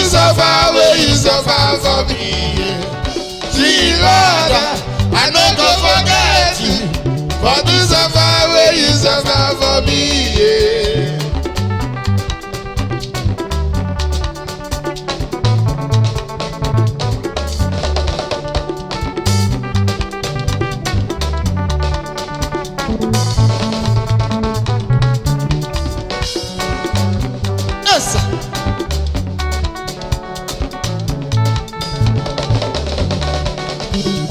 this suffer wey you suffer for me. Yeah. See, Lord, I no go forget you for this suffer wey you suffer for me. Yeah. Yes, sir.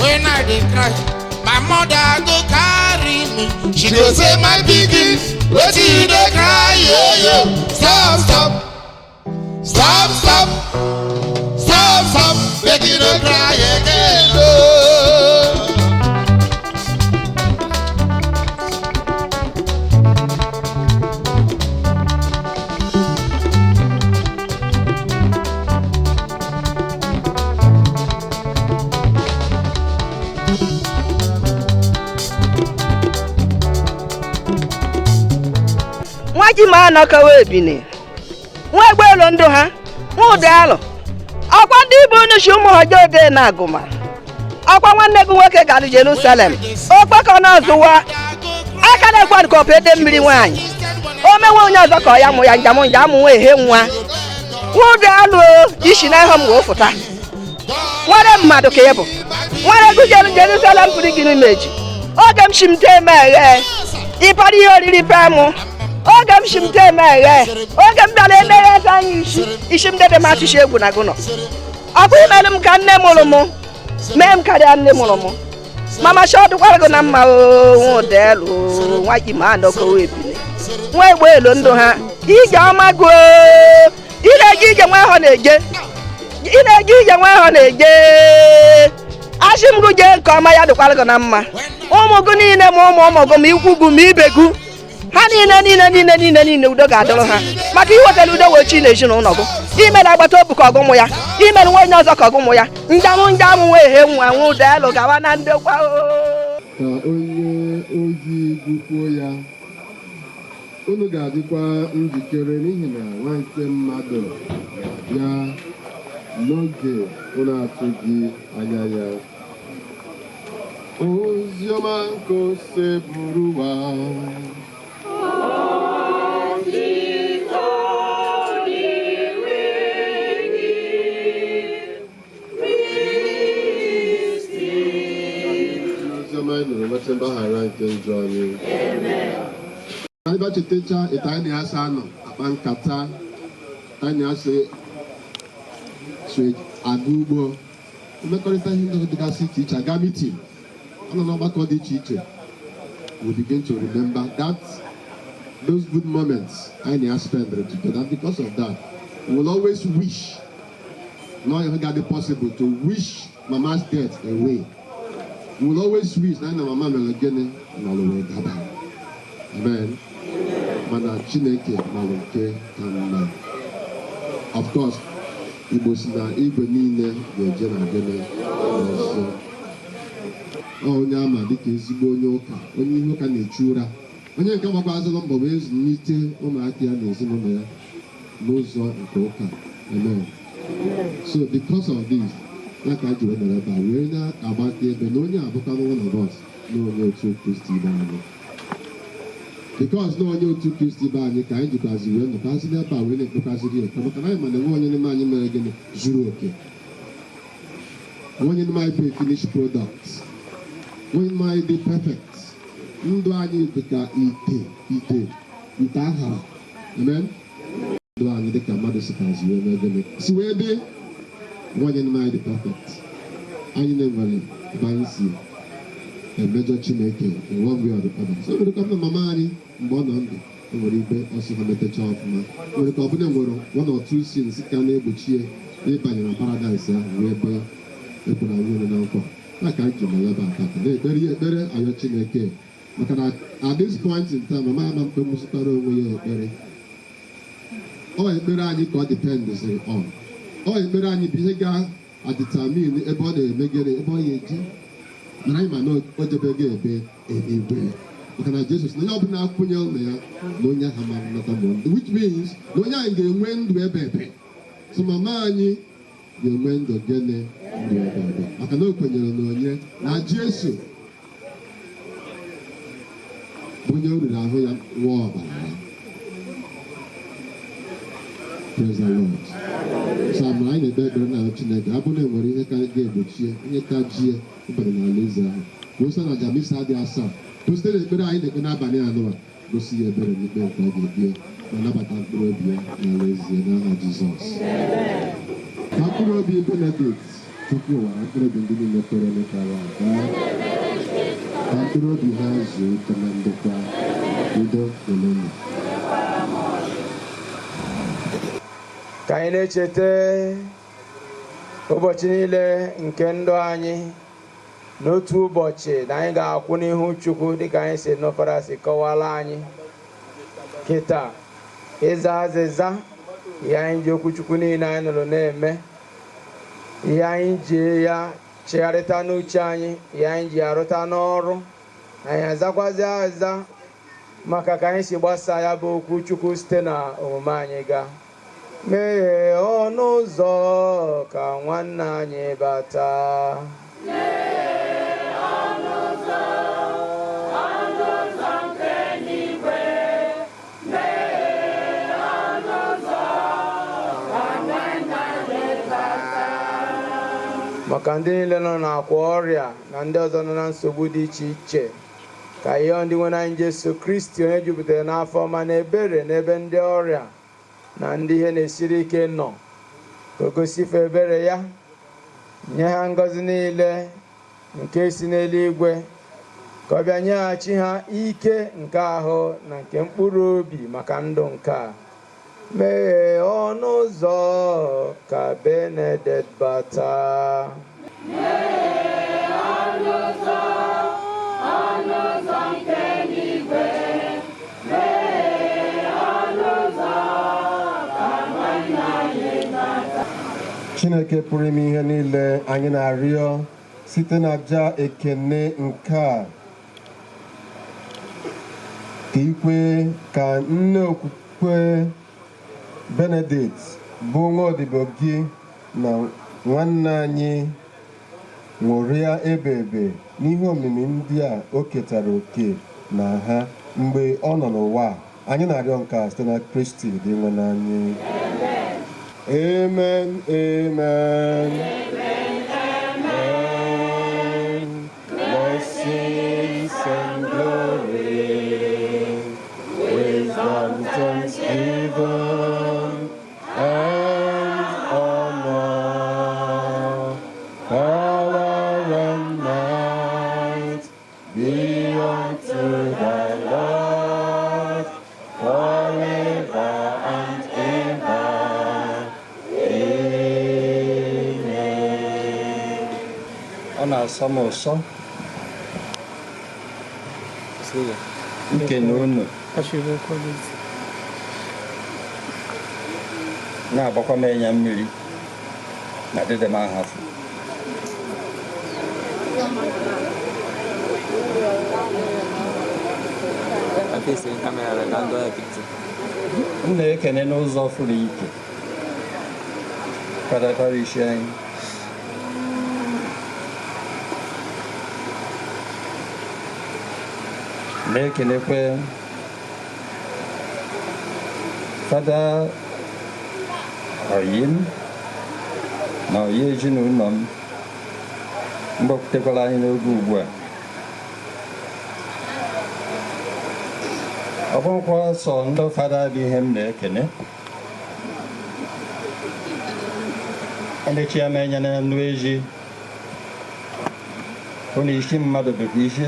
When I dey cry, my mother go carry me. She go say, my pikin, wetin you dey cry? Yo, yo. Stop, stop, stop, stop, stop, stop, make you no cry again. Oh. Nwa ji ma anọkọwa ebini, nwa egbe elu ndụ ha, nwa ụdị alụ. Ọkwa ndị ibe unu si ụmụ ha jee ode na agụma. Ọkwa nwanne gị nwoke gara Jerusalem okpekọ na ọzụwa aka na-ekwe ka ọpụ ede mmiri nwaanyị. O mewe onye ọzọ ka ọ ya mụ ya njamụ njamụ nwa ehe nwa. Nwa ụdị alụ isi na ịhụ m wee fụta. Nwere mmadụ ka ị bụ nwere gụjere Jerusalem pụrụ gị n'imeji. Oge m shi m tee eme eghe ịpara ihe oriri pee mụ. Oge m shi m tee eme eghe, oge m bịara emeghe eze anya isi isi m dede m atụshi egwu na gụnọ. Ọkwa imelụ m ka nne mụrụ mụ mee m karịa nne mụrụ mụ. Mama shọ dịkwara gị na mma oo, nwa ụda elu nwa ji ma anọkọwa ebile, nwa egbe elu ndụ ha ije ọma gụọ. Ị na-eje ije nwa ahụ na-eje, ị na-eje ije nwa ahụ na-eje. Asị m gụ jee nke ọma, ya dịkwara gị na mma. Ụmụ gụ niile ma ụmụ ụmụ gụ ma ikwu gụ ma ibe gụ ha niile niile niile niile niile, udo ga-adịrị ha maka iwetara udo wee chi na ezinụlọ gụ. Imere agbata obi ka ọgụmụ ya, imere nwa onye ọzọ ka ọgụmụ ya. Njamụ njamụ nwa ehe nwa nwa ụda elu gawa na ndokwa oo. Ka onye ozi gụkwuo ya. Unu ga-adịkwa njikere n'ihi na nwa nke mmadụ ga-abịa n'oge unu atụghị anya ya. Oziọma nke Osebụrụwa. Oziọma anyị nụrụ nweta mgbaghara nke njọ anyị. Anyị bịa chetacha etu anyị na-asa anọ akpa nkata, anyị na-asị so aga ugbo, mmekọrịta ihe ndị dịgasị iche iche, aga meeting, anọ n'ọgbakọ dị iche iche. We begin to remember that those good moments anyị na spend together, and because of that we will always wish na ihe ga-adị possible to wish mama's death away. We will always wish na anyị na mama mere gịnị nọrọ wee daba. Amen. Mana Chineke mara nke ka mma. Of course, Igbo si na igwe niile ga-eje na gịnị ọzọ. Ọ onye ama dịka ezigbo onye ụka, onye ihe ụka na-echu ụra, onye nke gbakwazịrị mbọ wee zụlite ụmụaka ya na ezinụlọ ya n'ụzọ nke ụka. Amen. So because of this, ya ka ji wee nọrọ ebe a wee na-agba ebe na onye abụkwanụ one of us, na onye otu Kristi ibe anyị. Because na onye otu Kristi ibe anyị ka anyị jikwazi wee nọkwazị n'ebe a wee na-ekpekwaziri ya ekpe, maka na anyị ma na enwe onye n'ime anyị mere gịnị zuru oke. Onye n'ime anyị bụ a finished product. Onye n'ime anyị dị perfect. Ndụ anyị dị ka ite ite ite aghara. Amen. Ndụ anyị dị ka mmadụ sikwazi wee mee gịnị si wee dị. Onye n'ime anyị dị perfect. Anyị na-enwere ebe anyị si emejọ Chineke in one way or the other. So nwere ka na mama anyị mgbe ọ nọ ndụ, o nwere ibe ọsọ ha metecha ọfụma, nwere ka ọ bụla nwere one or two sins ka na-egbochi ya ịbanye na paradaịs ahụ wee ebe ekwere anyị elu na nkwa. Ya ka anyị ji nọrọ ebe a tata na-ekpere ya ekpere ayọ Chineke, maka na at this point in time mama ama mkpe mụsịtara onwe ya ekpere. Ọ ekpere anyị ka ọ dependịziri on. Ọ ekpere anyị bụ ihe ga-adetermine ebe ọ na-eme gịnị, ebe ọ ya-eje. Mana anyị ma na o jebego ebe eluigwe, maka na Jesu sị na onye ọbụla akwụnye na ya na onye ahụ ma nnata ma ndụ, which means na onye ahụ ga-enwe ndụ ebe ebe. So mama anyị ga-enwe ndụ gịnị? Ndụ ebighị ebi, maka na o kwenyere na onye na Jesu bụ onye o riri ahụ ya, nwụọ ọbara ya. Praise the Lord. So amara anyị na-ekpe ekpere na Chineke abụ na enwere ihe ka ga-egbochie ihe ka jie ịbanye n'ala eze ahụ, ka o site na aja misa dị asaa, ka o site n'ekpere anyị na-ekpe n'abalị anụwa gosi ya ebere n'ikpe nke ọ ga-ekpe ma nabata mkpụrụ obi ya n'ala eze ya, n'aha Jizọs. Ka mkpụrụ obi Benedict tupu ụwa na mkpụrụ obi ndị niile kwere gara aga, ka mkpụrụ obi ha zuo ike na ndokwa. Udo dịrị. Ka anyị na-echeta ụbọchị niile nke ndụ anyị n'otu ụbọchị na anyị ga-akwụ n'ihu Chukwu, dịka anyị si nụfara si kọwara anyị kịta, ịza azịza ihe anyị ji okwu Chukwu niile anyị nụrụ na-eme, ihe anyị ji ya chegharịta n'uche anyị, ihe anyị ji arụta n'ọrụ anyị, azakwazi aza maka ka anyị si gbasaa ya bụ okwu Chukwu site na omume anyị. Gaa meghee ọnụ ụzọ ka nwanne anyị bata. Maka ndị niile nọ n'akwa ọrịa na ndị ọzọ nọ na nsogbu dị iche iche, ka ihe ndị nwere anyị Jesu Kristi, onye jupụtara n'afọ ọma na ebere n'ebe ndị ọrịa na ndị ihe na-esiri ike nọ, ka o gosi ife ebere ya, nye ha ngọzi niile nke si n'eluigwe, ka ọ bịa nyeghachi ha ike nke ahụ na nke mkpụrụ obi maka ndụ nke a. Meghee ọnụ ụzọ ka Benedict bata. Chineke pụrụ ime ihe niile, anyị na-arịọ site na aja ekene nke a ka ikwe ka nne okwukwe Benedict bụ nwa odibo gị na nwanne anyị ṅụrịa ebe ebe n'ihe omimi ndị a o ketara oke na ha mgbe ọ nọ n'ụwa a. Anyị na-arịọ nke a site na Kristi dị nwe n'anyị. Amen, amen. Amen. Blessings and glory, wisdom, thanksgiving, and honor, power and might be unto the Lord forever and ever. Amen. Ọ na-asọ m ụsọ nkene unu, na-agbakwa m enya mmiri na dịdị m ahafụ. Kamera ka ndọ ya picture. M na-ekene n'ụzọ fụrụ ike Fada parish anyị, na-ekenekwe Fada oyim na oyi ezinụlọ m mgbakwutekwara anyị n'oge ugbu a. Ọ bụrụkwa sọ ndị fada bụ ihe m na-ekene, elechi ya m anya na nnu ezi hụ na isi mmadụ dịka isi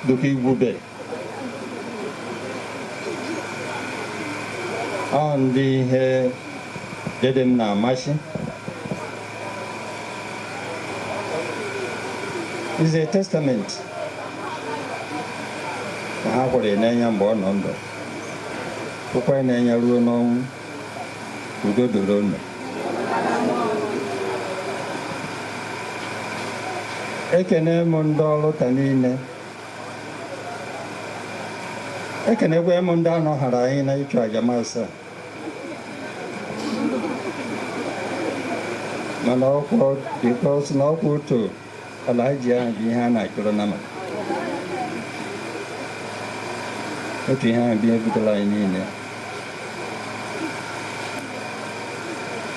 dịka igwube. Ọ ndị ihe dede m na-amasị is a testament na ha kwere n'anya mgbe ọ nọ ndụ, kwụkwa n'anya ruo n'ọnwụ. Udo doro unu. Ekene m ndị ọrụ ta niile, ekenekwe m ndị anọ hara anyị na ịchụ aja masị a. Mana ọkwọ because na ọkwa otu Alhaji ahụ bụ ihe a na-achọrọ nama. Otu ihe ahụ bụ ihe butere anyị niile.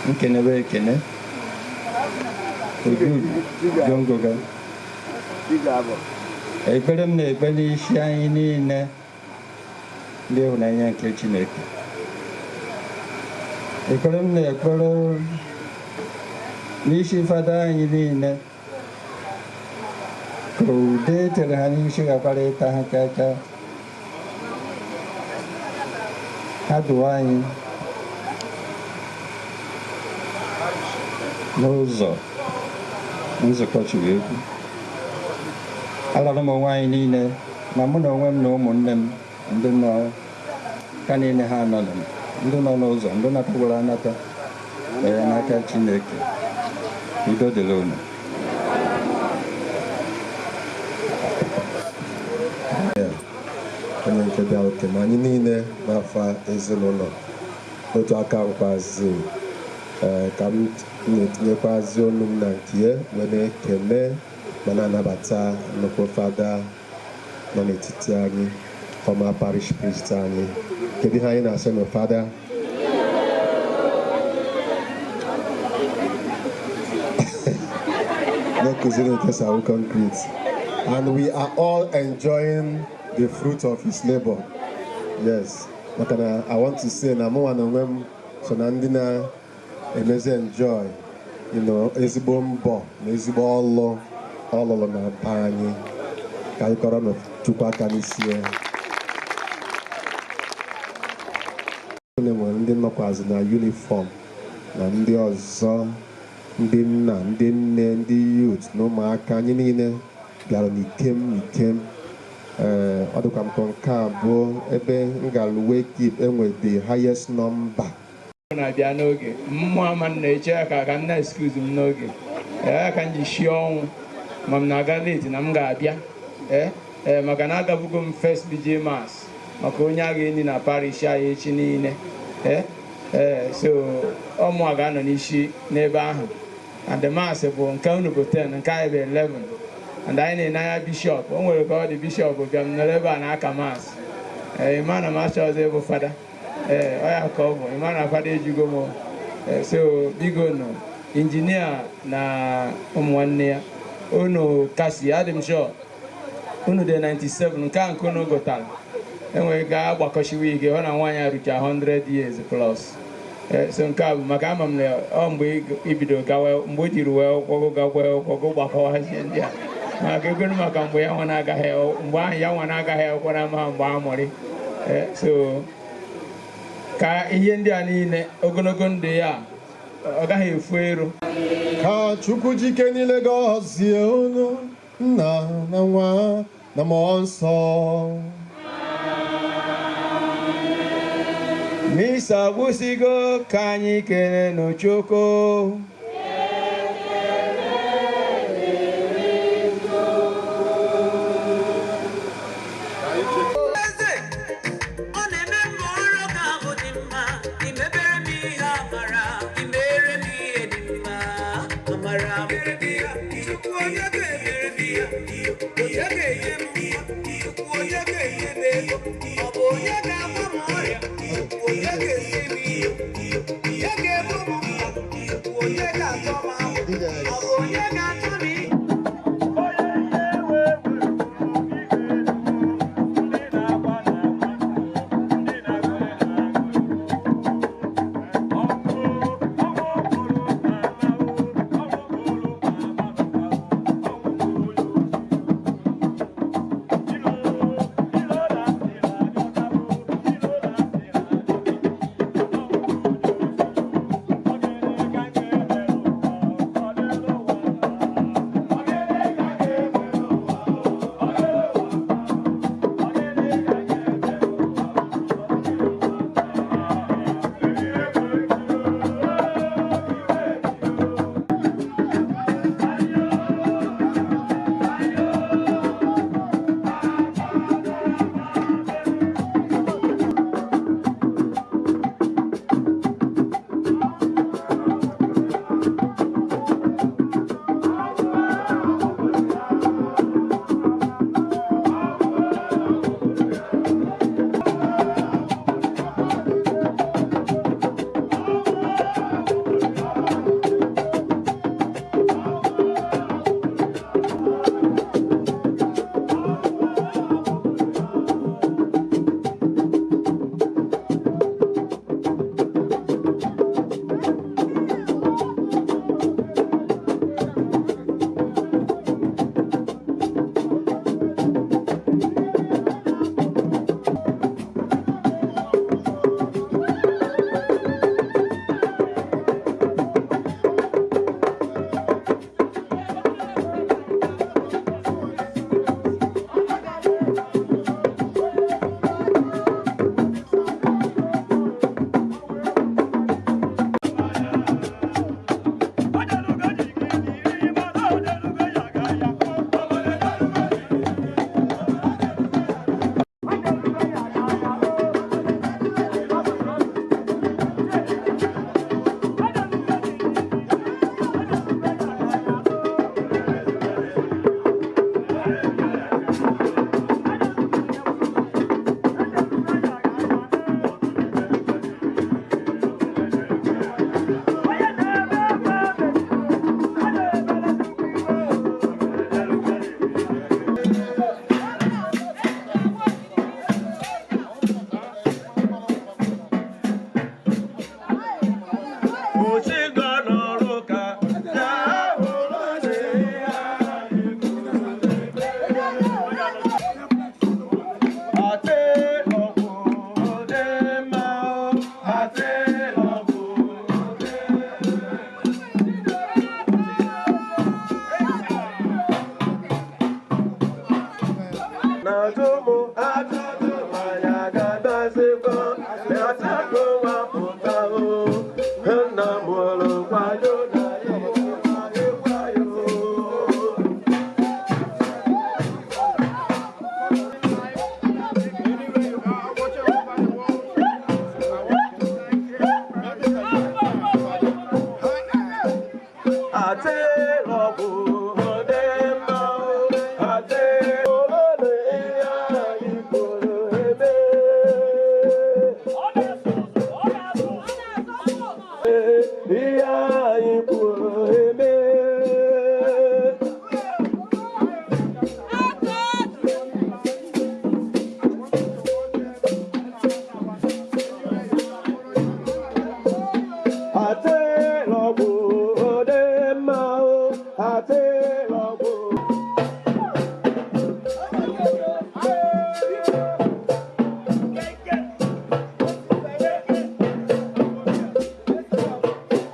Nkenebe ekene. Odudu Jongoga. Ekpere m na-ekpe n'isi anyị niile ndị ịhụnanya nke Chineke. Ekpere m na-ekpere n'isi fada anyị niile ka ude tere ha n'isi ghakwara ịta ha chacha. Ha duo anyị n'ụzọ nzukọ chiri ekwu. Alara m onwe anyị niile ma mụ na onwe m na ụmụnne m ndị nọ ka niile ha nọ ndị nọ n'ụzọ ndị natagwara anata ya n'aka Chineke. Udo dịrị unu. Onye nke bịara okene anyị niile n'afọ ezinụlọ otu aka nkwazi ka m na-etinyekwazi olu m na nke ya wee na-ekele ma na-anabata nnukwu fada nọ n'etiti anyị, former parish priest anyị. Kedu ihe anyị na-asị nụ fada? Na-ekuziri nke sawu concrete. And we are all enjoying the fruit of his labor. Yes. Maka na I want to say na mụnwa na onwe m so na ndị na-emezi enjoy ezigbo mbọ na ezigbo ọlụ ọ lụrụ na be anyị. Ka anyị kọrọ nụ Chukwu aka n'isi ya. Nwere ndị nọkwazi na uniform na ndị ọzọ, ndị nna, ndị nne, ndị youth na ụmụaka anyị niile bịara n'ikem n'ikem. Ọ dịkwa m ka nke a bụ ebe m gara wake up enwe the highest number. Na-abịa n'oge mmụọ ama m na-eche ya ka m na-excuse m n'oge ya ka m ji shie ọnwụ ma m na-aga late na m ga-abịa ee maka na agabugo m first vigil mass maka onye a ga-eni na parish anyị echi niile ee so ọmụ a ga-anọ n'isi n'ebe ahụ. And the mass bụ nke unu bụ 10, nke anyị bụ 11, and anyị na-ene anya bishọp. O nwere ka ọ dị bishọp bịa m nọrọ ebe a na-aka mass. Ee, ịma na m achọ ọzọ ịbụ fada. Ee, ọ ya ka ọ bụ ịma na fada ejugo m. So biko nụ, injinia na ụmụ nwanne ya unu kasi adị m sure unu dị 97 nke a nke unu gụtara enwere ike agbakọchiwe ike hụ na nwaanyị a rucha 100 years plus. So nke a bụ maka ama m na ọ mgbe ibido gawa mgbe o jiri wee ụkwọgụ gakwa ụkwọgụ gbakọwazie ndị a maka egonu maka mgbe ya nwa na-agaghị mgbe ahụ ya nwa na-agaghị akwụkwọ na ama mgbe a mụrị. So ka ihe ndị a niile ogologo ndụ ya ọ gaghị efu ero. Ka Chukwu jike niile gọzie unu, nna na nwa na mmụọ nsọ. Misa gwụsịgo, ka anyị kelee Chukwu. Ọ na-eme mma ọrụ ga-abụ dị mma imebere m ihe amara imere m ihe dị mma amara. Chukwu onye ga-emere m ihe, onye ga-enye m nwa, Chukwu onye ga-enye m ego, ọ bụ onye ga-agwa m ọrịa, Chukwu onye ga-esi m ihe, onye ga-ebu m mma, Chukwu onye ga-atọ m ahụ, ọ bụ onye ga-atọ m ihe.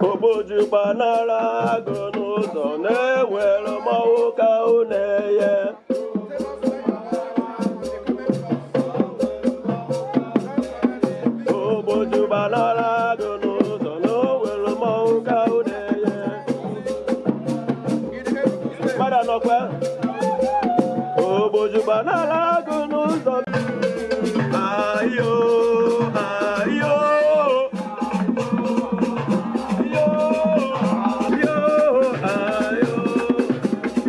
Ogboju gbanara agụ n'ụzọ na-ewere mmanwụ ka ọ na-eye. Ogboju gbanara agụ n'ụzọ na-ewere mmanwụ ka ọ na-eye. Mmadụ anọkwa. Ogboju gbanara agụ n'ụzọ. Ayo, ayo. Yo, yo, ayo.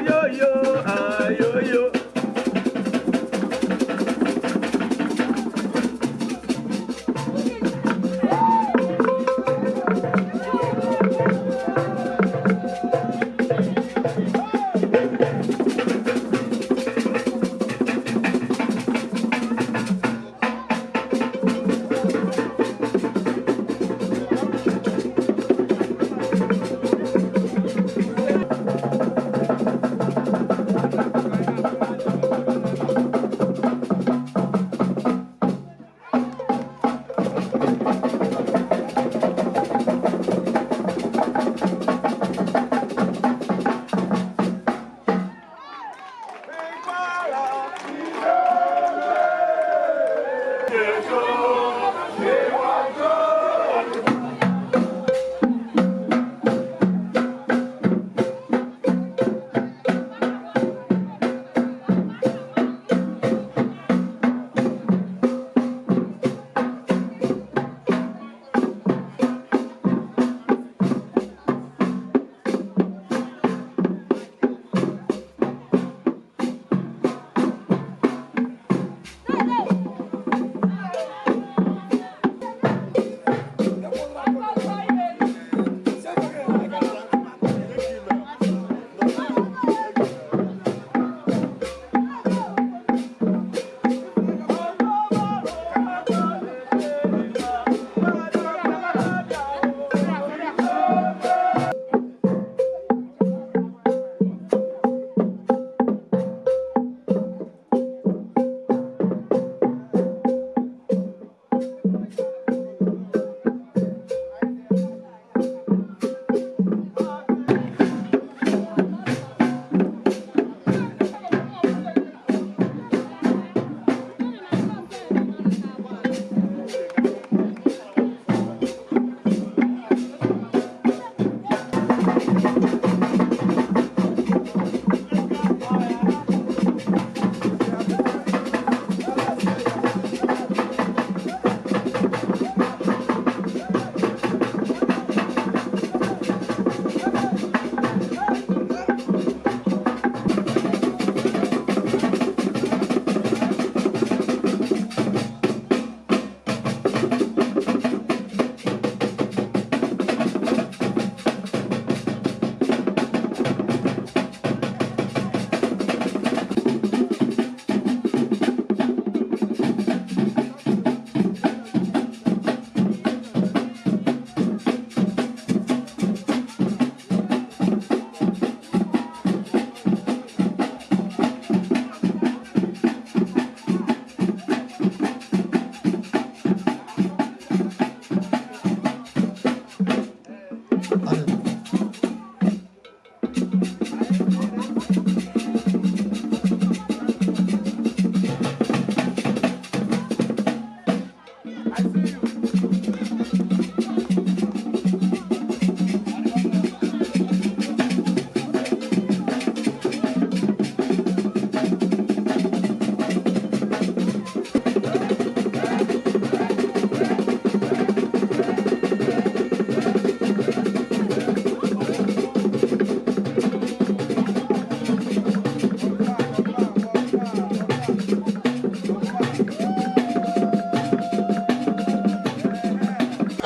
Yo, yo, ayo, yo.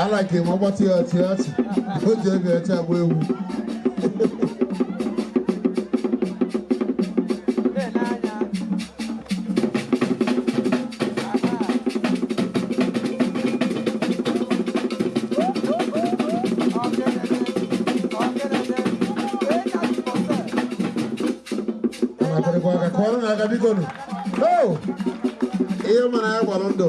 Alake ma ọgbatị ya ọchị ọchị o ji obi ọcha agba egwu. Na-akụrịkwa aka, kụọrọ na aka biko nụ. Oh! Ihe mara ya gbara ndụ.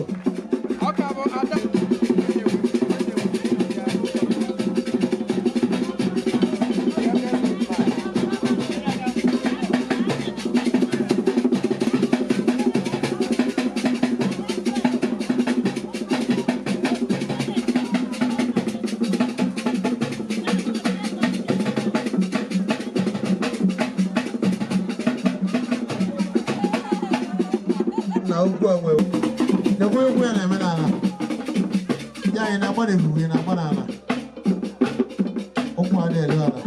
Na okwu a nwere nekwa egwu ya na-eme n'ala ya, anyị na-agba n'ebube na-agba n'ala, ụkwụ a na-elu ala.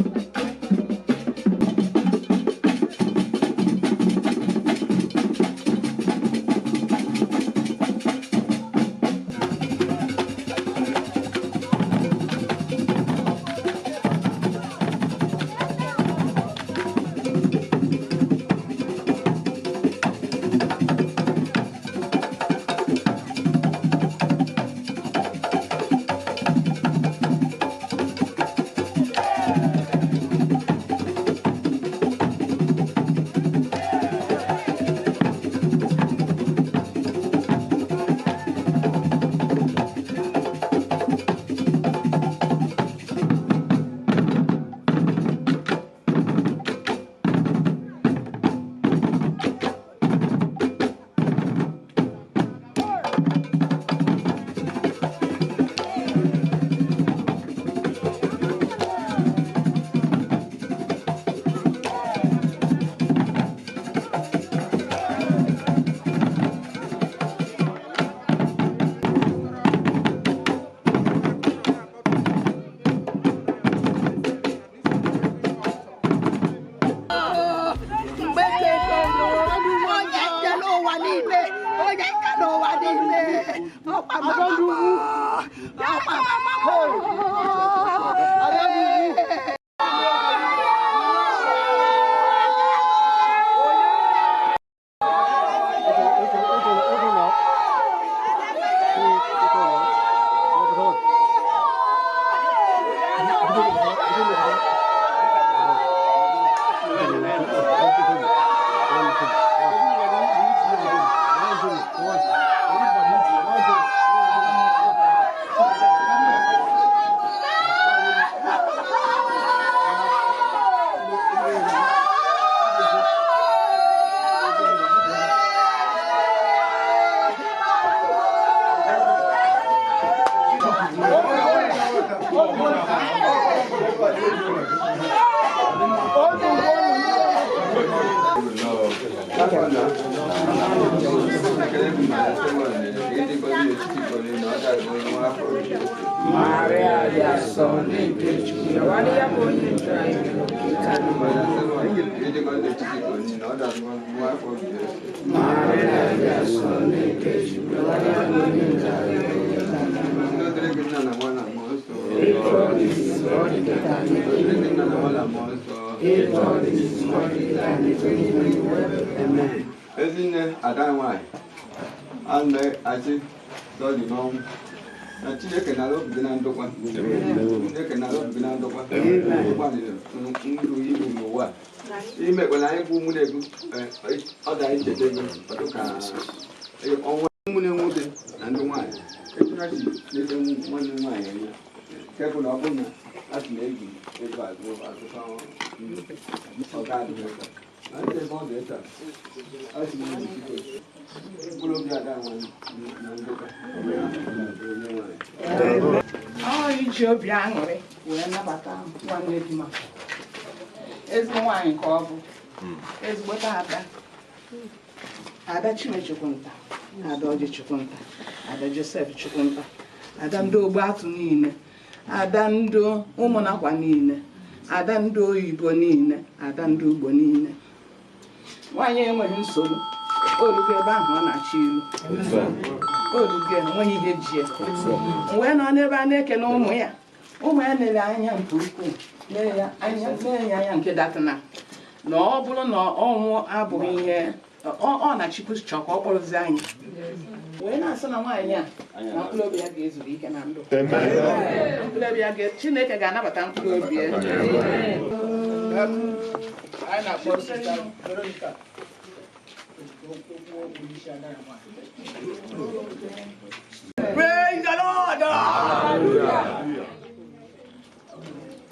Onye nke n'ụwa niile, onye nke n'ụwa niile, ọkwa mama m, ọkwa mama m. Maria dị asọ na-ebe Chukwu ya wara ya bụ onye njọ anyị Maria dị asọ na-ebe Chukwu ya wara ya bụ onye njọ anyị. Ezinne ada nwanyị ana-achị sọdị n'ọnwụ na Chineke nara obi gị na ndokwa, Chineke nara obi gị na ndokwa. Gbalịrị ndụ ibu n'ụwa imekwana anyị bụ ụmụ na-egwu ọ da anyị cheta ego ọdụ ka ọnwa ụmụnne nwoke na ndị nwaanyị ekwunachi n'ebe nwanne nwaanyị anya nke bụ na ọ bụrụ na a sị na eji ego azụ azụta ọ ga-adị ụka na ndị ebe ọ dị taa a sị na eji mkpụrụ obi ada nwaanyị na ndokwa onye nwaanyị. Ọ iji obi aṅụrị wee nabata nwanne di m, ezigbo nwaanyị ka ọ bụ, ezigbote ada, ada Chinwe Chukwunta, ada Ọjị Chukwunta, ada Joseph Chukwunta, ada ndị ogbe atụ niile, ada ndị ụmụnakwa niile, ada ndị oyibo niile, ada ndị ugbo niile. Nwaanyị enweghị nsogbu, olugo ebe ahụ ọ na-achọ ilu olugo, enweghị ihe ji ya wee nọ n'ebe a na-ekene ụmụ ya. Ụmụ ya lere anya nke ukwuu, lee ya anya, lee ya anya nke datịna na ọ bụrụ na ọnwụ abụghị ihe ọ na Chukwu chọọ ka ọ kpọrọzie anyị wee na-asị na nwaanyị a na mkpụrụ obi ya ga-ezuru ike na ndụ mkpụrụ obi ya Chineke ga-anabata mkpụrụ obi ya. Anyị na-akpọ Sista Veronica. Praise the Lord.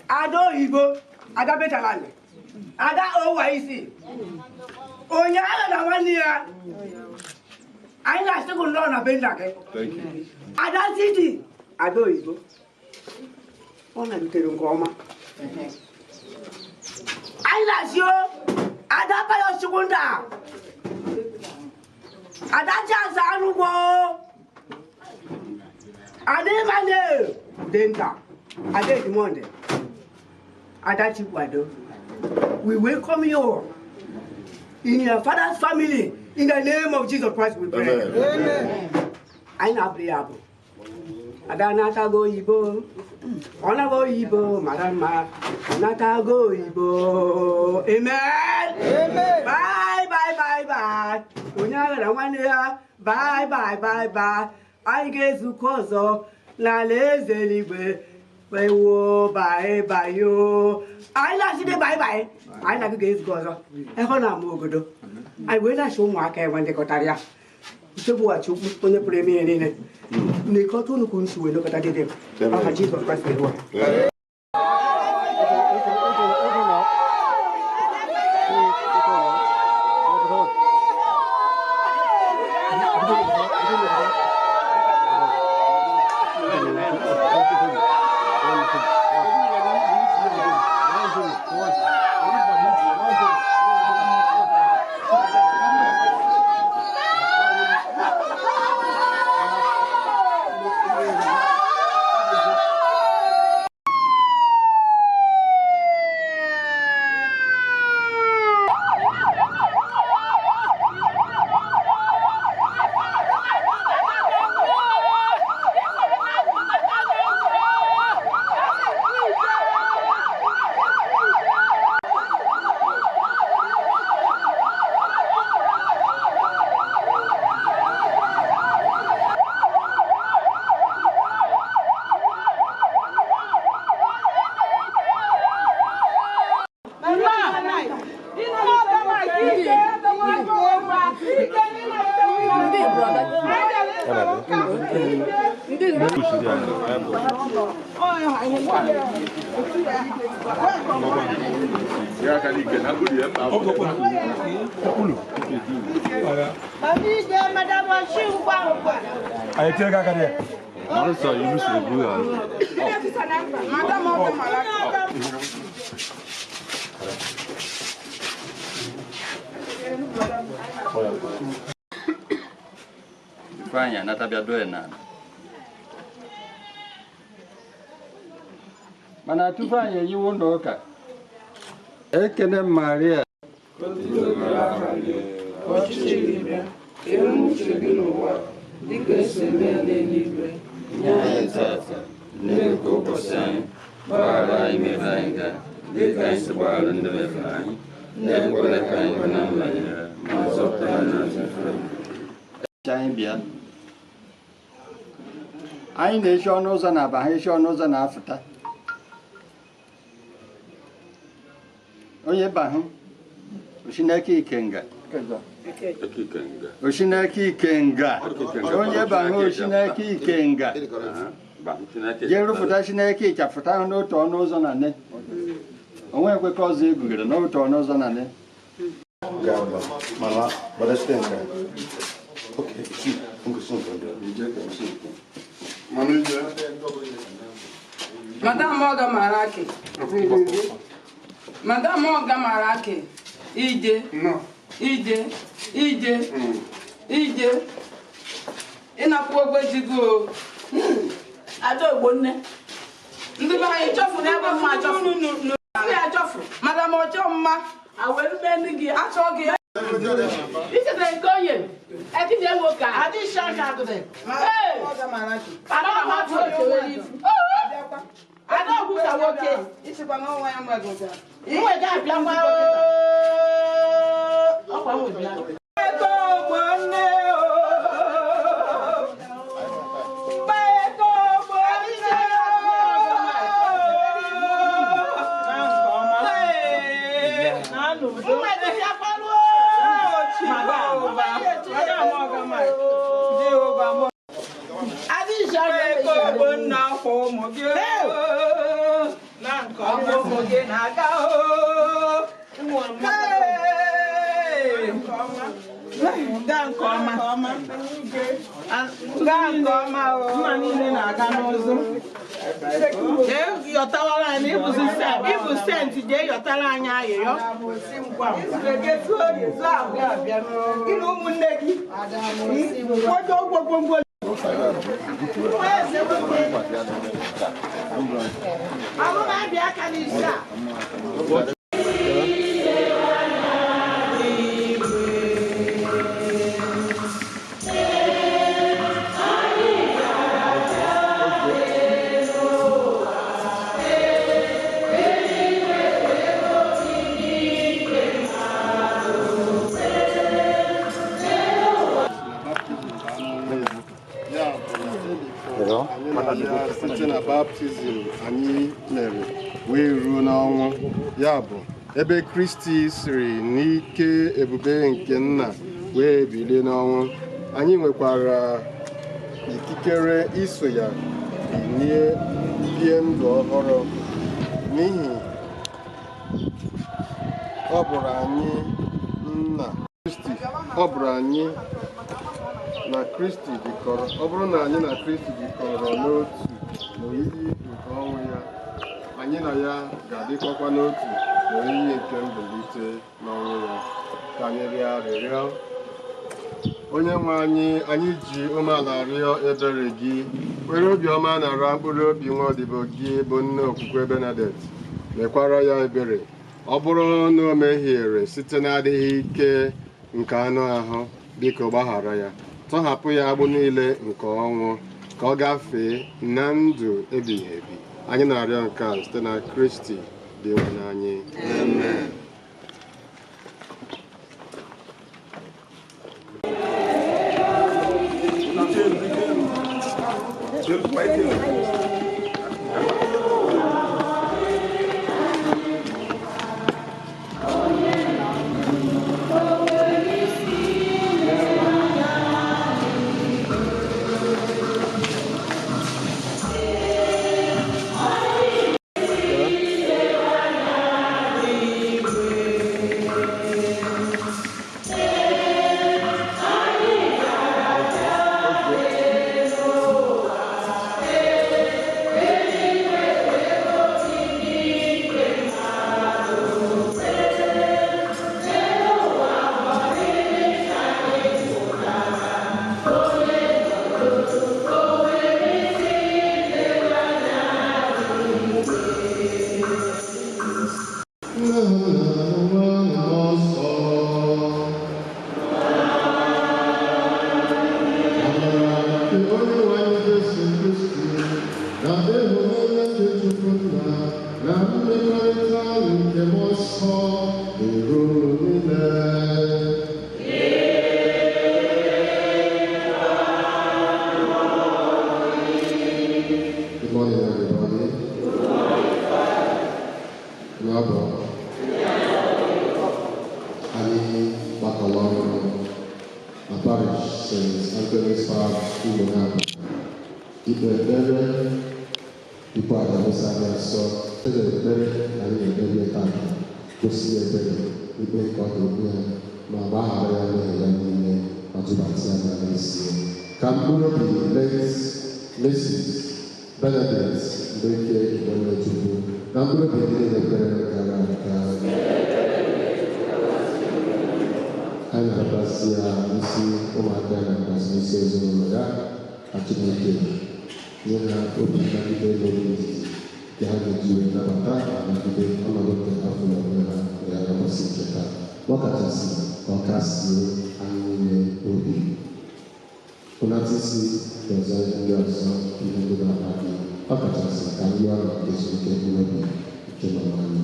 Ada oyibo, Ada Betaland, Ada OYC. Onye agha na nwanne ya. Anyị na-asị gị nnọọ na be nna gị. Ada City, Ada oyibo. Ọ na-erutere nke ọma. Anyị na-asị o, Ada Bayo Chukwunda. Ada Charles Anugbo. Ada Emmanuel Denta, Ada Edmonde, Ada Chikwado. We welcome you in your father's family in the name of Jesus Christ we pray. Amen. Anyị na-abụ ya abụ. Ada natago oyibo, ọ nago oyibo mara mma, ọ natago oyibo. Amen. Amen. Bye bye bye bye. Onye agha na nwanne ya, bye bye bye bye. Anyị ga-ezukọ ọzọ n'ala eze eluigwe. Ewo bye bye o. Anyị na-asị dị bye bye. Anyị na-agụ ga-ezukọ ọzọ. Ebe ọ na-ama ogodo. Anyị wee na-achị ụmụaka enwe ndekọtara ya. Uchegbuwachi ukwu onye pụrụ ime ihe niile. N'ekọta unu ka unu si wee lekọta dede m. Aha Jizọs Kraịst na-ewu. Ifeanyị anatabịa doe n'ala mana tupu anyị eyiwe ụlọ ụka ekene m Maria. Ọchịchị gị bịa, ka eme uche gị n'ụwa dịka esi eme ya n'eluigwe. Nye anyị tata nne nke ụbọchị anyị, gbaghara anyị mmehie anyị ga dịka anyị si gbaghara ndị mefere anyị, na-ekwela ka anyị kwe na nranye, ma zọpụta anyị n'ajọ ife. Anyị bịa, anyị na-echi ọnụ ụzọ na-aba ha echi ọnụ ụzọ na-afụta onye bahụ Oshineke Ikenga, Oshineke Ikenga, onye bahụ Oshineke Ikenga jee rụpụta Chineke ịchafụta ahụ n'otu ọnụ ụzọ na nne onwe ekwekọ ọzọ egugere n'otu ọnụ ụzọ na nne. Madam Oga Maraki. Madam Oga Maraki. Ije. Ije. Ije. Ije. Ịnapụ ogbe ji gị o. Ada Ogbonne. Ndị be anyị Ịchọfụ na ebe mma achọfụ. Ya achọfụ. Madam ọchọ mma. Awere gị. Achọ gị. Ichetara nke onye. Ekije nwoke a. Adị shaka agụdị. Ee. Ada ọhapụ otu ifu. Ada ọgwụsa nwoke. Ịchịkwa n'ọnwa ya mgbe gụchara. Nwe ga-abịakwa ooo. Ọkwa nwe bịa. Ego Ogbonne o. Ego Ogbonne o. na-aga oo. Hey! Gaa nke ọma. Gaa nke ọma o. Mma niile na-aga n'ụzụ. Jee yọtawara anyị ịbụ senti jee yọtara anyị ayịyọ. Gị na ụmụnne gị kwojo gwogwongwo. Ọrụ na-abịa aka n'isi a. Anyị na-abịa site na baptizim anyị mere wee ruo n'ọnwụ, ya bụ ebe Kristi siri n'ike ebube nke nna wee bilie n'ọnwụ, anyị nwekwara ikikere iso ya bilie bie ndụ ọhụrụ, n'ihi ọ bụrụ anyị nna Kristi, ọ bụrụ anyị na Kristi jikọrọ, ọ bụrụ na anyị na Kristi jikọrọ n'otu n'oyiyi nke ọnwụ ya, anyị na ya ga-adịkọkwa n'otu n'oyiyi nke mbilite n'ọnwụ ya. Ka anyị rịọ arịrịọ. Onye nwe anyị, anyị ji umeala rịọ ebere gị, were obiọma nara mkpụrụ obi nwa odibo gị bụ nne okwukwe Bernadette, mekwara ya ebere. Ọ bụrụ na o mehiere site n'adịghị ike nke anụ ahụ, biko gbaghara ya, tọhapụ ya agbụ niile nke ọnwụ, ka ọ gafee na ndụ ebighị ebi. Anyị na-arịọ nke a site na Kristi dị nwe anyị. Amen. Good morning, everybody. Good Anyị gbakọrọ ọnụ na parish St. Anthony's Parish, Umunabo, ikpe ekpere ikpe aja misa dị nsọ. Ekpere ekpere anyị na-ekpere taa gosi ebere ikpe nke ọ ga-ekpe ya ma gbaghara ya mmehie ya niile ma tụbata ya n'ala isi. Ka mkpụrụ obi late Mrs. Benedict Mbeke Igbonnechukwu na mkpụrụ obi ndị niile kwere gara aga, anyị na-abasị ya n'isi ụmụaka ya na n'isi ezinụlọ ya, ka Chineke nye ha obi nnagide na obi ndidi nke ha ga-eji wee nabata ma nagide ọnọdụ nke ha fụrụ onwe ha na ya n'ụbọchị nke taa, ma ọ kachasị ka ọ kasie anyị niile obi. Hụnata isi ọzọ ndị ọzọ ihe ndị na-akpa gị, ọ kachasị ka ndị ọrụ ezumike mkpụrụ obi nke mama anyị.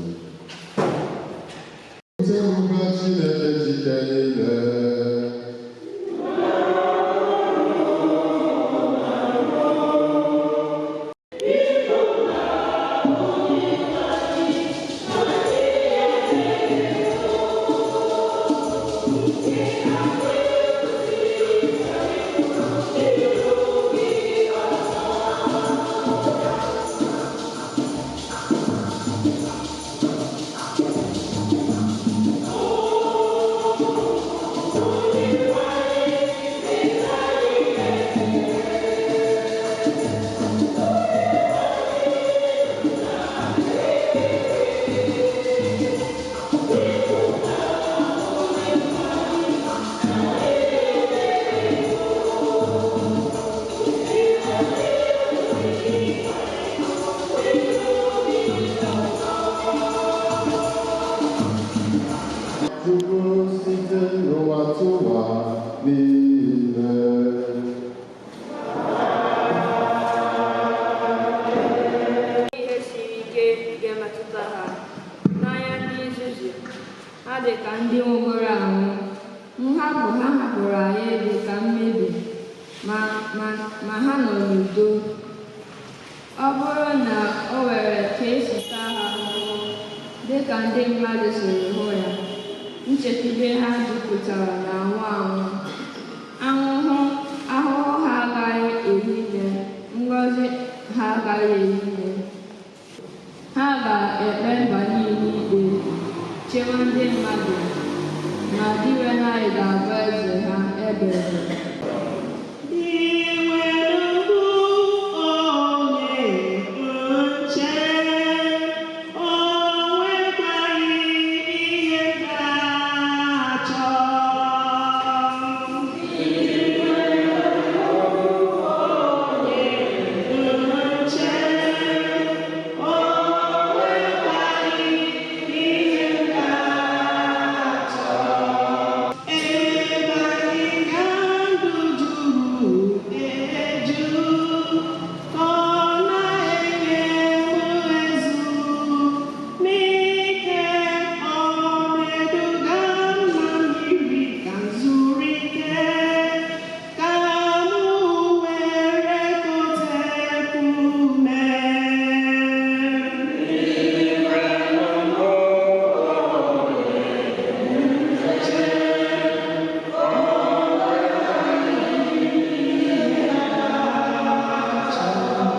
Ngwa Chineke jike niile. mgbapụta ụwa niile. Ihe siri ike ga-emetụta ha. N'anya ndị nzuzu, ha dị ka ndị nwụgoro anwụ. Nhapụ ha hapụrụ anyị dị ka mmebi, ma ha nọ n'udo. Ọ bụrụ na o nwere ka esi taa ha ahụhụ dị ka ndị mmadụ siri hụ ya, nchekwube ha jupụtara na anwụ anwụ. Ahụhụ ahụhụ ha agaghị ehi nne, ngọzi ha agaghị ehi nne. Ha ga-ekpe mba niile ikpe, chewe ndị mmadụ, ma Dinwenụ anyị ga-abụ eze ha ebighị ebi.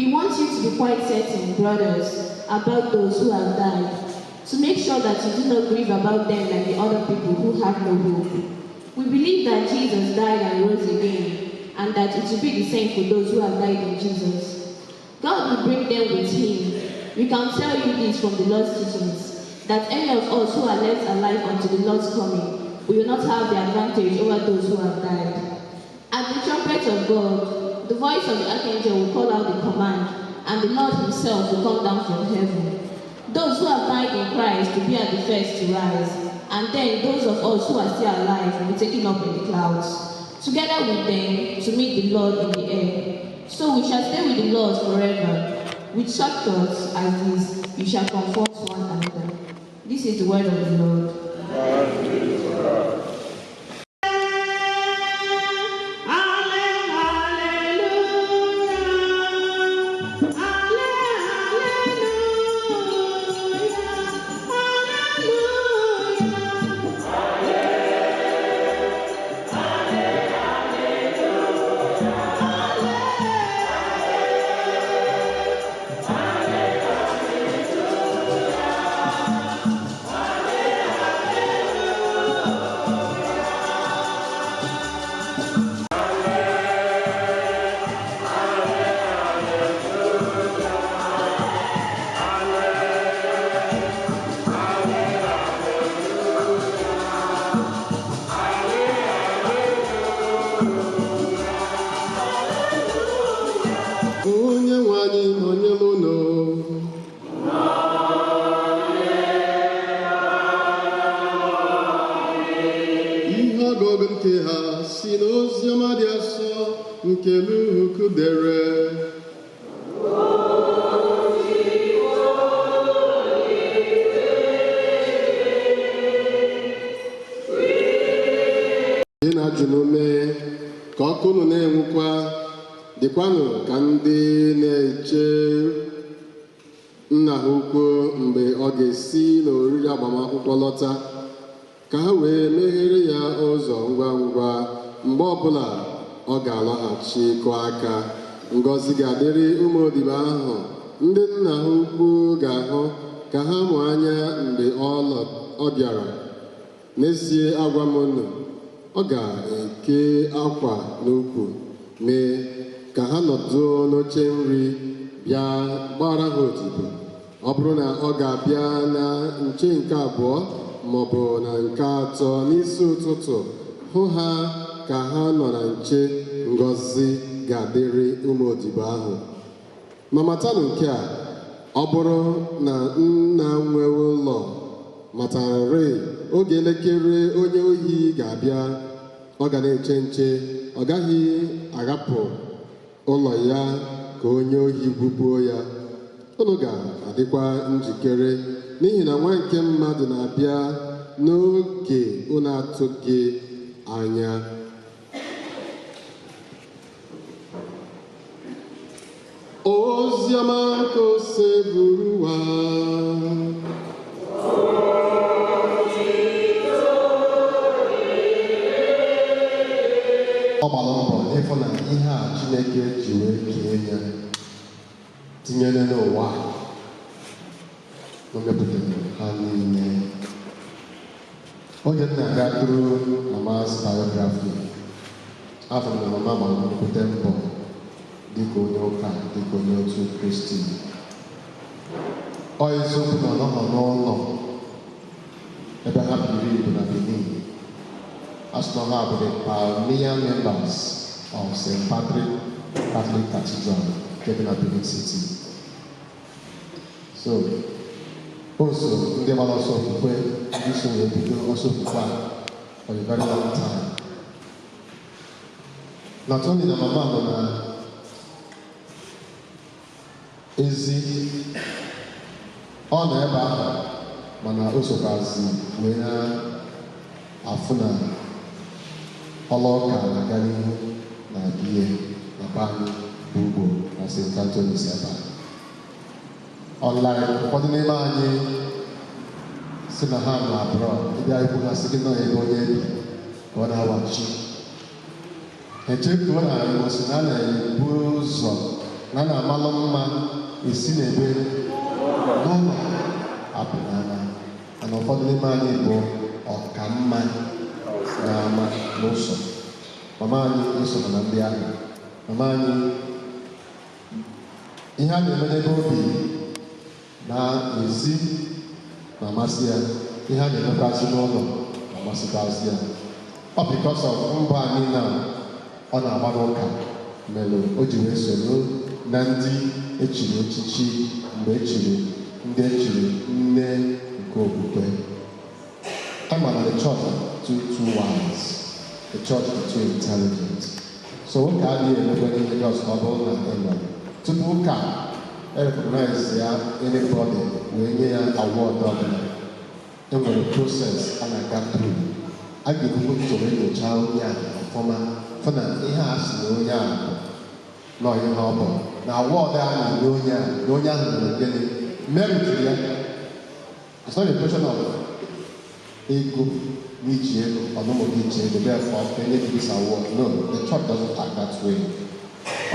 We want you to be quite certain, brothers, about those who have died, to make sure that you do not grieve about them like the other people who have no hope. We believe that Jesus died and rose again, and that it will be the same for those who have died in Jesus. God will bring them with him. We can tell you this from the Lord's teachings, that any of us who are left alive until the Lord's coming, we will not have the advantage over those who have died. At the trumpet of God, the voice of the archangel will call out the command, and the Lord himself will come down from heaven. Those who have died in Christ will be at the first to rise, and then those of us who are still alive will be taken up in the clouds, together with them to meet the Lord in the air. So we shall stay with the Lord forever. With such thoughts as these, you shall comfort one another. This is the word of the Lord. Onye nwe anyị nọnyere unu. Ihe ọgụgụ nke ha si n'ozi ọma dị asọ nke Luk dere. Dị na-ajụ n'ume ka ọkụ unu na-enwukwa, dịkwanụ ka ndị na-eche nna ha ukwu mgbe ọ ga-esi n'oriri agbamakwụkwọ lọta, ka ha wee meghere ya ụzọ ngwa ngwa mgbe ọbụla ọ ga-alọghachi kụọ aka. Ngọzi ga-adịrị ụmụ odibo ahụ ndị nna ha ukwu ga-ahụ ka ha mụ anya mgbe ọ bịara. N'ezie agwa m unu, ọ ga-eke akwa n'ukwu mee ka ha nọdụ n'oche nri bịa gbara ha odibo. Ọ bụrụ na ọ ga-abịa na nche nke abụọ maọbụ na nke atọ n'isi ụtụtụ, hụ ha ka ha nọ na nche, ngọzi ga-adịrị ụmụ odibo ahụ. Ma matanụ nke a, ọ bụrụ na nna nwe ụlọ matararị oge elekere onye ohi ga-abịa, Ọ ga na-eche nche, ọ gaghị ahapụ ụlọ ya ka onye ohi gwugbuo ya. Unu ga-adịkwa njikere, n'ihi na Nwa nke mmadụ na-abịa n'oge unu atụghị anya. Oziọma ka Osebụrụwa. Ọ gbara mbọ ịfụ na ihe a Chineke ji wee kee ya tinyere n'ụwa o mepụtara ha niile. Oge m na-aga through mama's biography, afọ m na mama gbara nnukwute mbọ dịka onye ụka, dịka onye otu Kristi. Ọ eziokwu na ọ nọghọ n'ụlọ ebe ha biri ibu na Benin. Asị na ha bụ the pioneer members of St. Patrick Catholic Cathedral nke dị na Benin City. So o so ndị gbara ọsọ okwukwe, ndị so wee bido ọsọ okwukwe a for a very long time. Not only na mama nọ na ezi, ọ nọ ebe ahụ, mana o sokwazi wee na-afụ na ọla ụka na-aga n'ihu na biye na be anyị bụ ugbo na St. Anthony's ebe a. Unlike ụfọdụ n'ime anyị si na ha nọ abroad, ịbịa ikwu ha sị gị nọ ebe onye bi ka ọ na-awachi. Echefuo na Igbo si na a na-ebu ụzọ na a na-amalụ mma esi n'ebe n'ụlọ apụ n'ama, mana ụfọdụ n'ime anyị bụ ọkamma n'ama n'ụzọ. Mama anyị eso na ndị ahụ. Mama anyị, ihe a na-eme n'ebe obi na-ezi na-amasị ya, ihe a na-emekwazị n'ụlọ na-amasịkwazị ya. Ọ because of mbọ a niile a ọ na-agba n'ụka mere o ji wee soro na ndị echiri echichi mgbe echiri ndị echiri nne nke okwukwe. Ama na the church too too wise, the church too intelligent. So ụka adịghị emekwa ihe just ọ bụrụ na ị nọ tupu ụka recognize ya anybody wee nye ya award ọbụla, enwere process a na-aga through. A ga-ebukwa ụzọ wee nyochaa onye a ọfụma, fụ na ihe a sị na onye a bụ nọ ihe ọ bụ na award a na-enye onye a, na onye ahụ mere gịnị merit ya. It's not a question of ego n'iji ego ọnụmụ gị iji ego, therefore enye gị this award. No, the church doesn't act that way.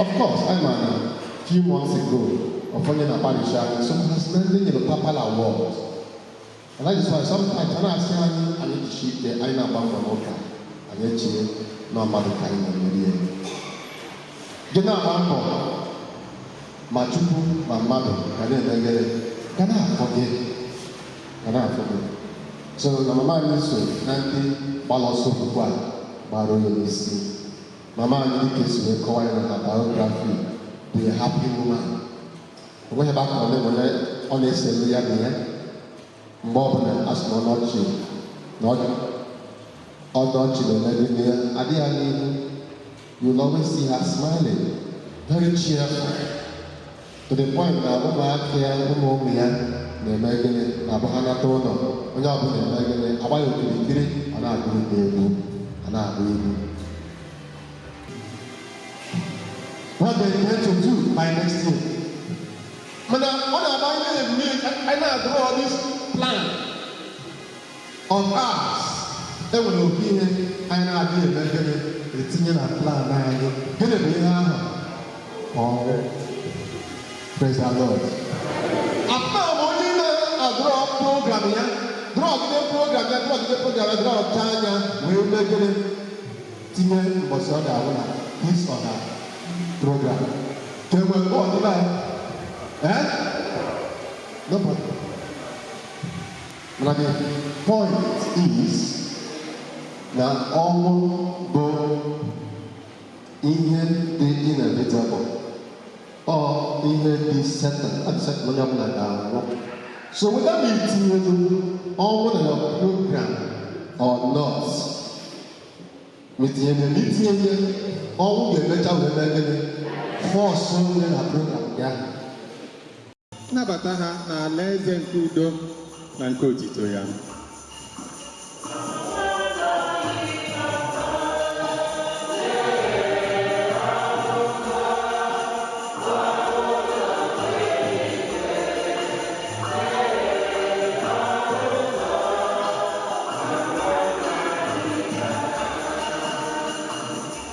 Of course, I ma na few months ago, ọfọnye na parish anyị so has na ndị nyere papal award, and that is why sometimes a na-asị anyị, anyị jichi ike, anyị na-agba mbọ n'ụka, anyị echie na mmadụ ka anyị na-emeri ya. Gị na-agba mbọ, ma Chukwu ma mmadụ ga na-eme gịnị? Ga na-afọ gị, ga na-afọ gị. So na mama anyị so na ndị gbara ọsọ okwukwe a gbara onye n'isi. Mama anyị, dịka esi wee kọwa ya na biography, bụ a happy woman. O nweghị ebe aka ole ma ole ọ na-eselu ya na ya. Mgbe ọbụla a sị na ọnọchị na ọdọchị na-eme gịnị ya adịghị anya ihu. You will always see her smiling, very cheerful, to the point na ụmụaka ya, ụmụ ụmụ ya na-eme gịnị? Na-abụ ha nata ụlọ, onye ọbụla eme gịnị? Agba ya okirikiri, ọ na-agụ egwu, ọ na-agụ egwu. What they intend to do by next year. Mana ọ na-aba anyị na-eme, anyị na-draw all this plan of ours. Enwere oke ihe anyị na-adịghị eme gịnị? Etinye na plan anyị. Gịnị bụ ihe ahụ? Ọnwụ. Praise the Lord. Apa m onye na-adraw program ya, drawgide program ya, drawgide program ya, drawcha anya wee mee gịnị? Tinye mbọsị ọ ga-awụ na his or her program. Ka e nwee ọ dị anyị. Eh? Nobody. Mana the point is na ọnwụ bụ ihe dị inevitable. Ọ ihe dị certain, ọ dị certain onye ọbụla ga-anwụ. So whether ma itinyelu ọnwụ na your program or not, Ma itinye ya, ma itinye ya, ọnwụ ga-emecha wee mee gịnị? Force onwe na program gị ahụ. Nabata ha n'ala eze nke udo na nke otito ya.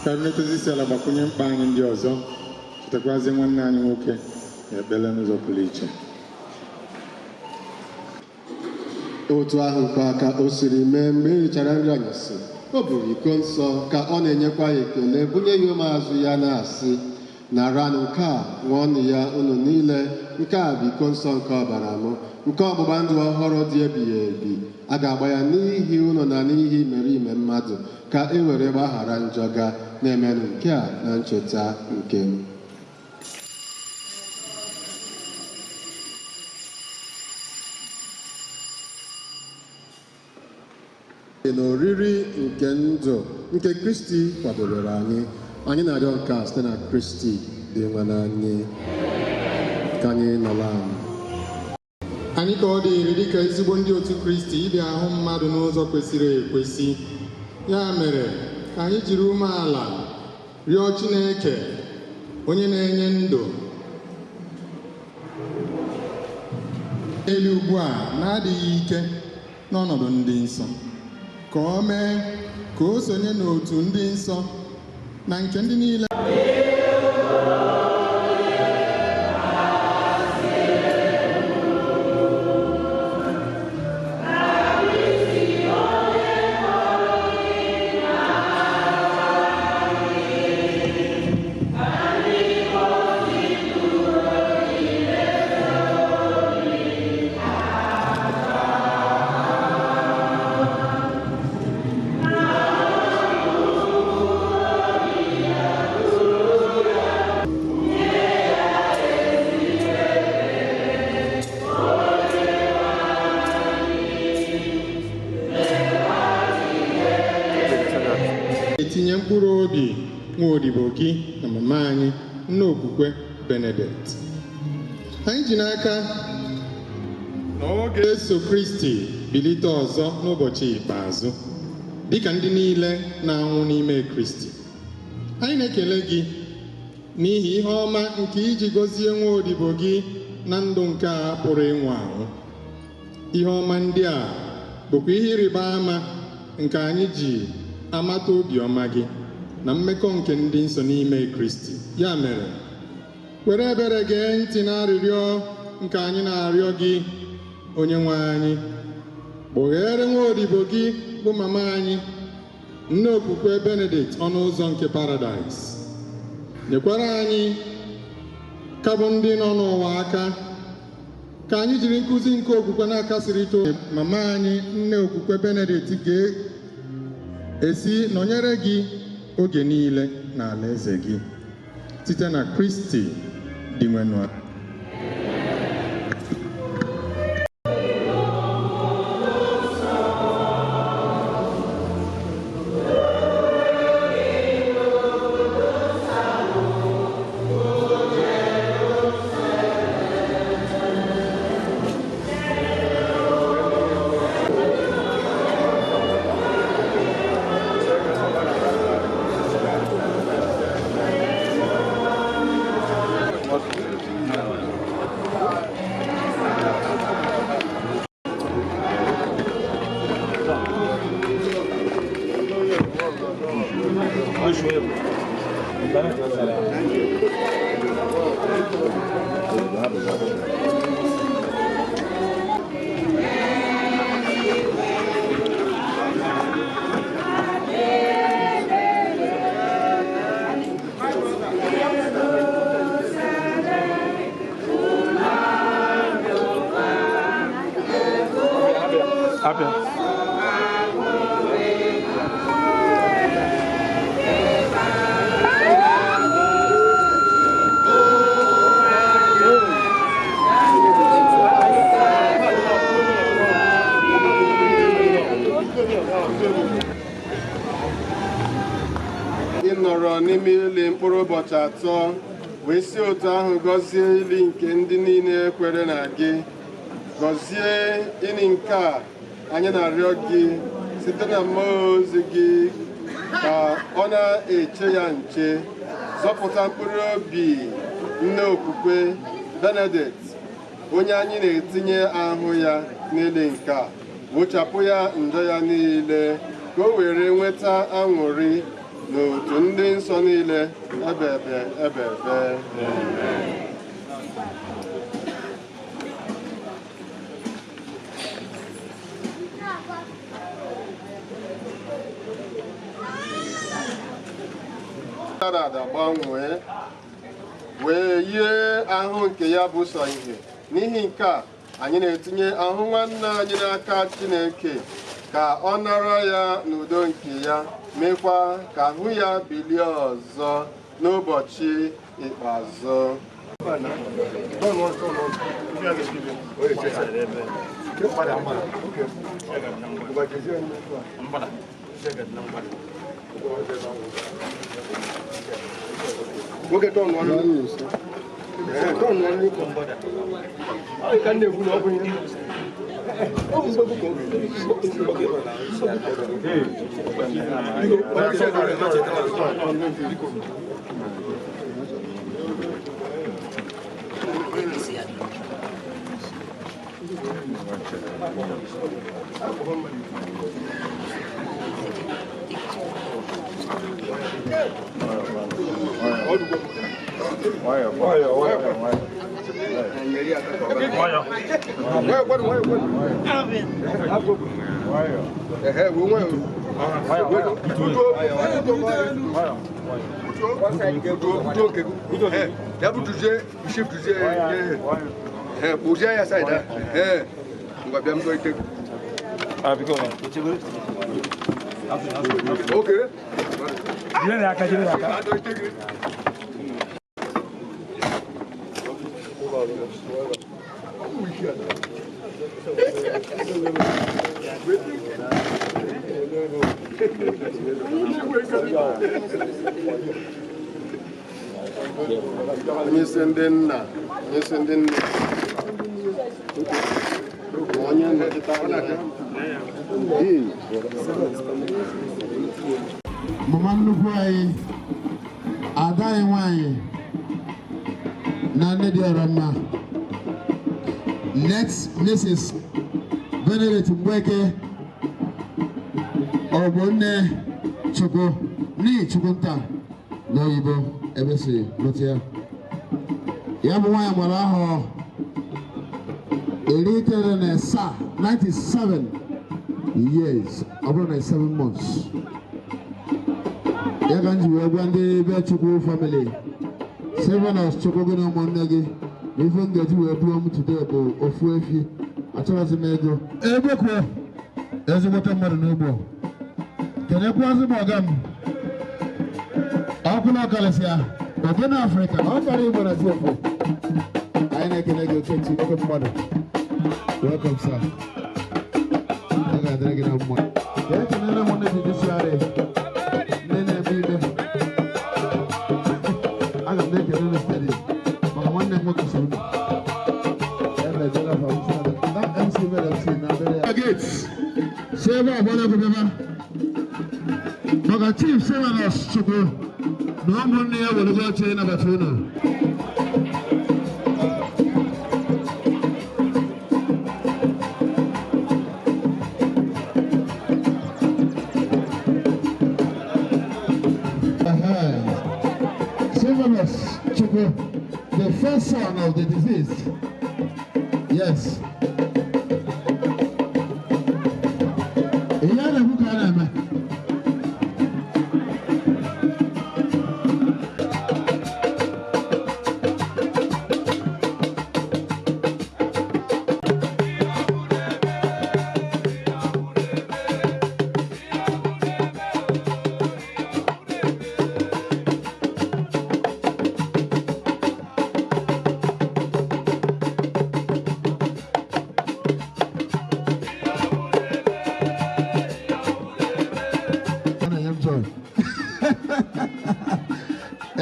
Ka anyị isi ala gbakwunye mkpa anyị ndị ọzọ, chetakwazie nwanne anyị nwoke na ekpere n'ụzọ pụrụ iche. Otu ahụ kwa ka o siri mee mgbe e richara nri anyasị, o buru iko nsọ ka ọ na-enyekwa ya ekele, bunye ya ụmụazụ ya na-asị, naranụ nke a, ṅụọnụ ya unu niile, nke a bụ iko nsọ nke ọbara m, nke ọgbụgba ndụ ọhụrụ dị ebighị ebi. A ga-agba ya n'ihi unu na n'ihi imerime mmadụ, ka e were gbaghara njọ ga. Na-emenụ nke a na ncheta nke m. N'oriri nke ndụ nke Kristi kwadobere anyị, anyị na-arịọ nke a site na Kristi dị nwe n'anyị. Ka anyị nọla anyị. Anyị ka ọ dịịrị dịka ezigbo ndị otu Kristi ịbịa ahụ mmadụ n'ụzọ kwesịrị ekwesị. Ya mere, ka anyị jiri umeala rịọ Chineke, onye na-enye ndụ elu ugbu a na-adịghị ike n'ọnọdụ ndị nsọ, ka o mee ka o sonye n'otu ndị nsọ na nke ndị niile. Etinye mkpụrụ obi nwa odibo gị na mama anyị, nne okwukwe Benedict. Anyị ji n'aka na ọ ga-eso Kristi bilite ọzọ n'ụbọchị ikpeazụ, dịka ndị niile na-anwụ n'ime Kristi. Anyị na-ekele gị n'ihi ihe ọma nke iji gọzie nwa odibo gị na ndụ nke a pụrụ ịnwụ anwụ. Ihe ọma ndị a bụkwa ihe ịrịba ama nke anyị ji amata obiọma gị na mmekọ nke ndị nsọ n'ime Kristi. Ya mere, were ebere gee ntị na arịrịọ nke anyị na-arịọ gị, onye nwe anyị. Kpọghere nwa odibo gị bụ mama anyị, nne okwukwe Benedict, ọnụ ụzọ nke paradaịs. Nyekwara anyị ka bụ ndị nọ n'ụwa aka ka anyị jiri nkụzi nke okwukwe na-akasịrịta mama anyị, nne okwukwe Benedict, ga-esi nọnyere gị oge niile n'ala eze gị, site na Kristi dị nwenụ. Ị nọrọ n'ime ili mkpụrụ ụbọchị 3 wee si otu ahụ gọzie ili nke ndị niile kwere na gị. Gọzie ili nke a anyị na-arịọ gị site na mmụọ ozi gị ka ọ na-eche ya nche. Zọpụta mkpụrụ obi nne okwukwe Benedict, onye anyị na-etinye ahụ ya n'ili nke a, wụchapụ ya njọ ya niile ka o were nweta aṅụrị n'otu ndị nsọ niile ebebe ebebe. Dara ada gbanwee wee yie ahụ nke ya bụ sọ ihe. N'ihi nke a anyị na-etinye ahụ nwanne anyị n'aka Chineke ka ọ nara ya n'udo nke ya, mekwa ka ahụ ya bilie ọzọ n'ụbọchị ikpeazụ. Nwoke tọọ nọ tọọ nọ nnukwu. Ọ ka na-ekwu na ọ bụ ihe. Ọ bụ mgbegbu ka ọ bụ. Okay. Onye isi ndị nna, onye isi ndị nne, onye nnọchite anya ha. Mama nnukwu anyị, ada anyị nwanyị na nne dị ọrọ mma, next Mrs. Benedict Mgbeke, Ogbonne Chukwu n'ihi Chukwunta n'oyibo ebe si lụta ya. Ya bụ nwaanyị gbara ahọ 97, 97 years, ọ bụrụ 97 months. Ya ka m ji wee gwa ndị be Chukwu family, Silvanus Chukwu gị na ụmụnne gị na ife m ga-eji wee duo m today bụ ofu efi, achọghịzị m ego. Egbekwe ezigbote mmadụ n'ugbo. Kenekwazị m ọga m ọkwụla ọkalịsịa oge na Afrịka ọ kara Igbo na Tiefo. Anyị na-ekele gị okechi oke mmadụ. Welcome, sir. Ọ ga-adịrị gị na mma. Ka ekenere m ndị judiciary, ndị na-eme ikpe. Aga m na-ekele unu steady maka nwanne m nwoke so unu. Ebe ejela fa m sị na MC mere MC na abịrị ya. Gates si ebe ọgbara egwubeba maka Chief Silvanus Chukwu na ụmụnne ya were oche ịnabata unu. Silvanus Chukwu, the first son of the deceased. Yes. Ihe a na-ekwu ka a na-eme.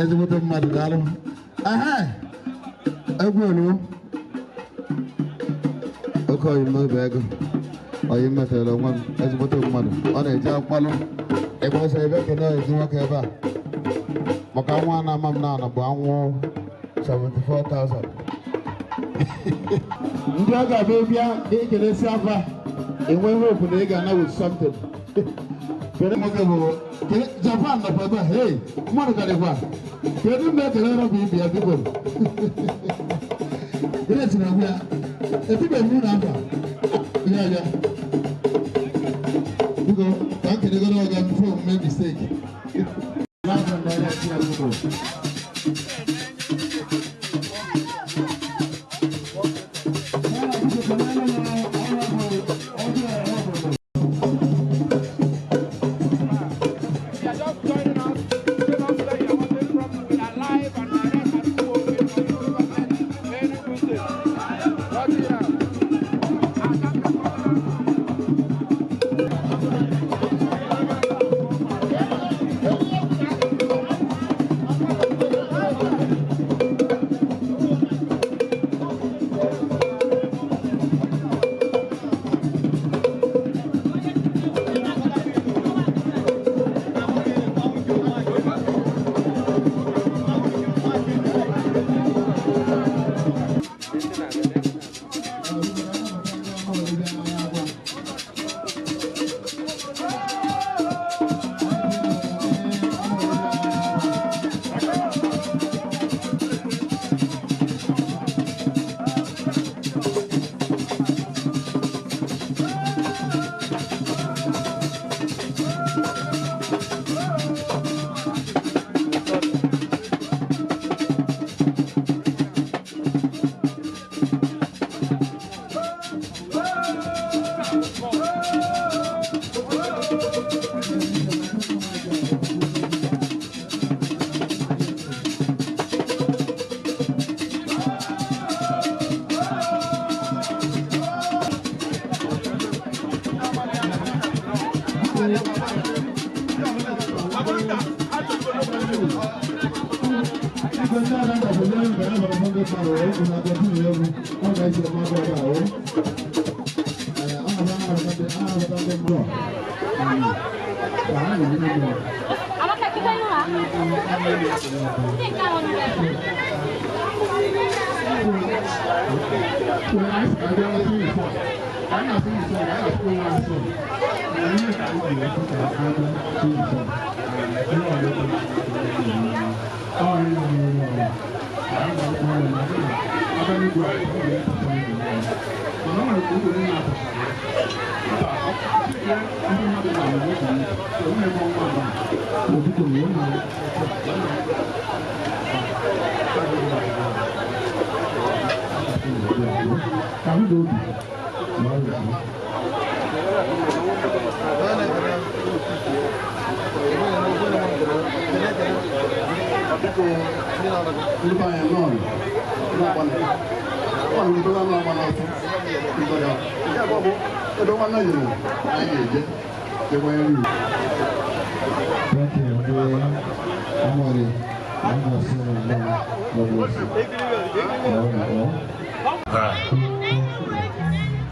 Ezigbote mmadụ, daalụ. Ehe, egwu olu oke oyi m obi ego oyi m metere onwe m. Ezigbote mmadụ, ọ na-eji akpalụ ebe ọsọ ebe kene ezi nwoke ebe a maka nwa na-ama m na bụ anwụ 74,000. Ndị ọ ga-abịa bịa ga-ekelesi afa enwe hope na ị ga-ana with something. Kedu nwoke bụ Japan nọkwa ebe a? Hey, mmadụ karịkwa. Kedu mgbe ekele rọba ibi ya? Biko, gịnị tiri egwu ya etibeghị m na afa ya ya. Biko, ka m kelegoro ọga before m mee mistake.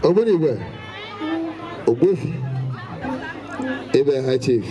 Ogbonigwe Ogbuefi ebe High Chief.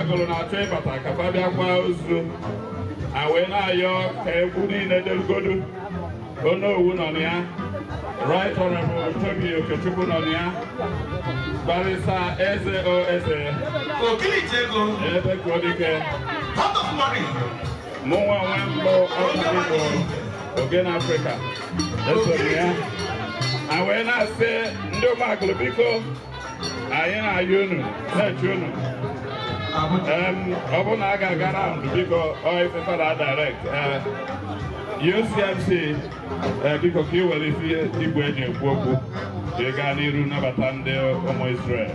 Ụmụagụlụ na-achọ ịbata ka fa bịa kwa ozu a wee na-ayọ ka egwu niile delugodu. Onowu nọ na ya, Right Honorable Toby Okechukwu nọ na ya, Barrister Eze O Eze ebe Kuodike, mụ nwa onwe mbụ ọkụ Ogene Afrịka esoro ya. A wee na-asị ndị Ụmụagụlụ, biko, anyị na-ayọ unu, na-eche unu. Ọ bụrụ na a ga-aga round, biko, ọ ife fada direct UCMC, biko, ka ị were ife igwe eji ekwu okwu ka ị gaa n'iru nabata ndị ụmụ Israel.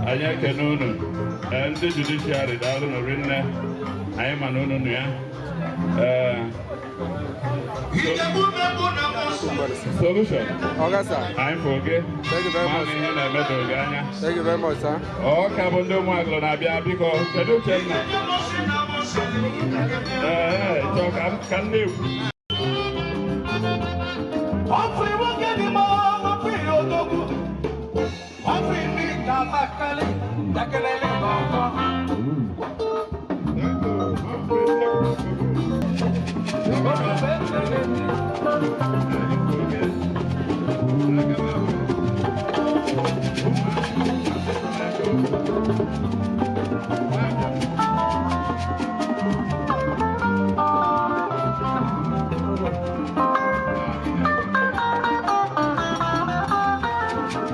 Anyị ekene unu. Ndị judiciary, daalụ nụ rinne. Anyị ma na unu nụ ya. Solution. Oga sir. Anyị fụ gị. Thank you very Ma much. na ihe na-emedo gị anya. Thank you very much, sir. Ọ ka bụ ndị Ụmụagụlụ na-abịa, biko, kedu Uchenna? Ee, chọọ ka m na-ekwu. Humphrey nwoke dị mma, Humphrey odogwu. Humphrey ndị ga-amakali, dakelele n'ọkọ.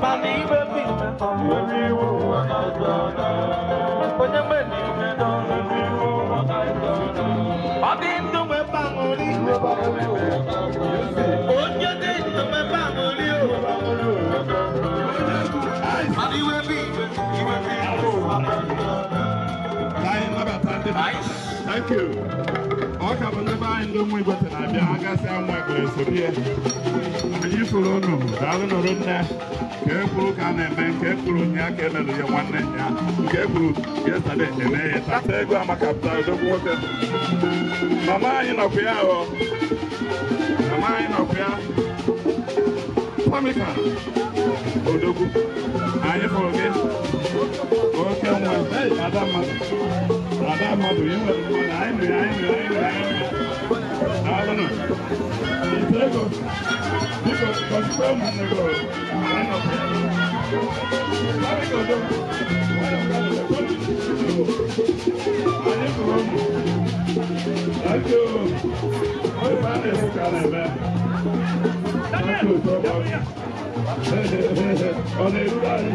Mana iwe bi onye mgbe na-eme ọ dị ndụ nwebe aṅụrị, onye dị ndụ nwebe aṅụrị o. Mana iwe bi iwe, iwe bi iwe. Ka anyị nabata ndị. Thank you. Ọ ka bụ ndị be anyị, ndị ụmụ Igwe na-abịa ha gasịa, ụmụ Agụlụ esorie. Anyị fụrụ unu, daalụ nụrụ nne. Ka e kwuru ka a na-eme nke e kwuru nya ka emelụ ya nwanne nya, nke e kwuru yesterday eme ya taa. Ego amaka pụtara odogwu nwoke. Mama anyị nọkwa ya o. Mama anyị nọkwa ya. Pamika odogwu. Anyị fụrụ gị. Oke nwa, hey, ada mmadụ. Ada mmadụ, ị nwere mmadụ, anyị nụ ya, anyị nụ ya, anyị nụ ya, anyị nụ ya. Daalụnụ. Ite ego. Biko, gọzikwa ụmụnne gị o. Anyị nọkwa ya. Pamika odogwu. Anyị fụrụ unu. Thank you. Ife a na-ekwu ka a na-eme. Thank you so much. Ọ na-eruru anyị.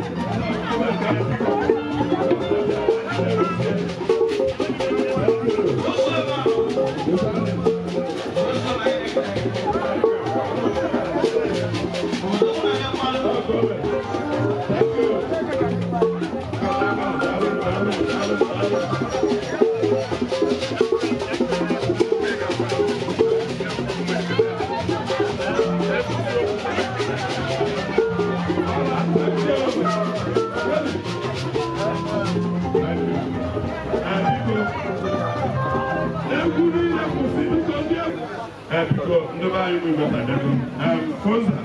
Biko, ndị be anyị, ụmụ Igbo tadego Foza,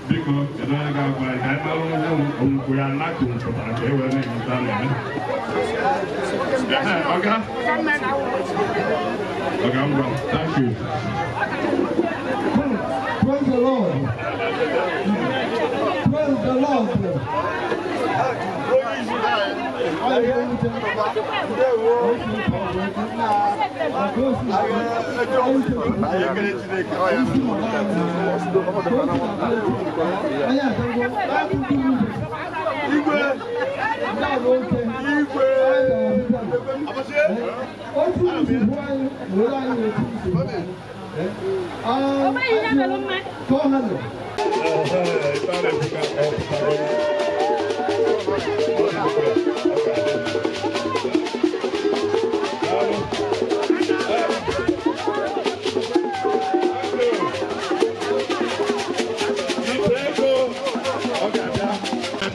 biko, kedu onye ga-agwa anyị ka anyị mara onye nkwụ ya nnakụ pụtara ka e wee na-enweta na-eme? Ọga, ọga, ngwa, thank you. Praise the Lord. Praise the Lord.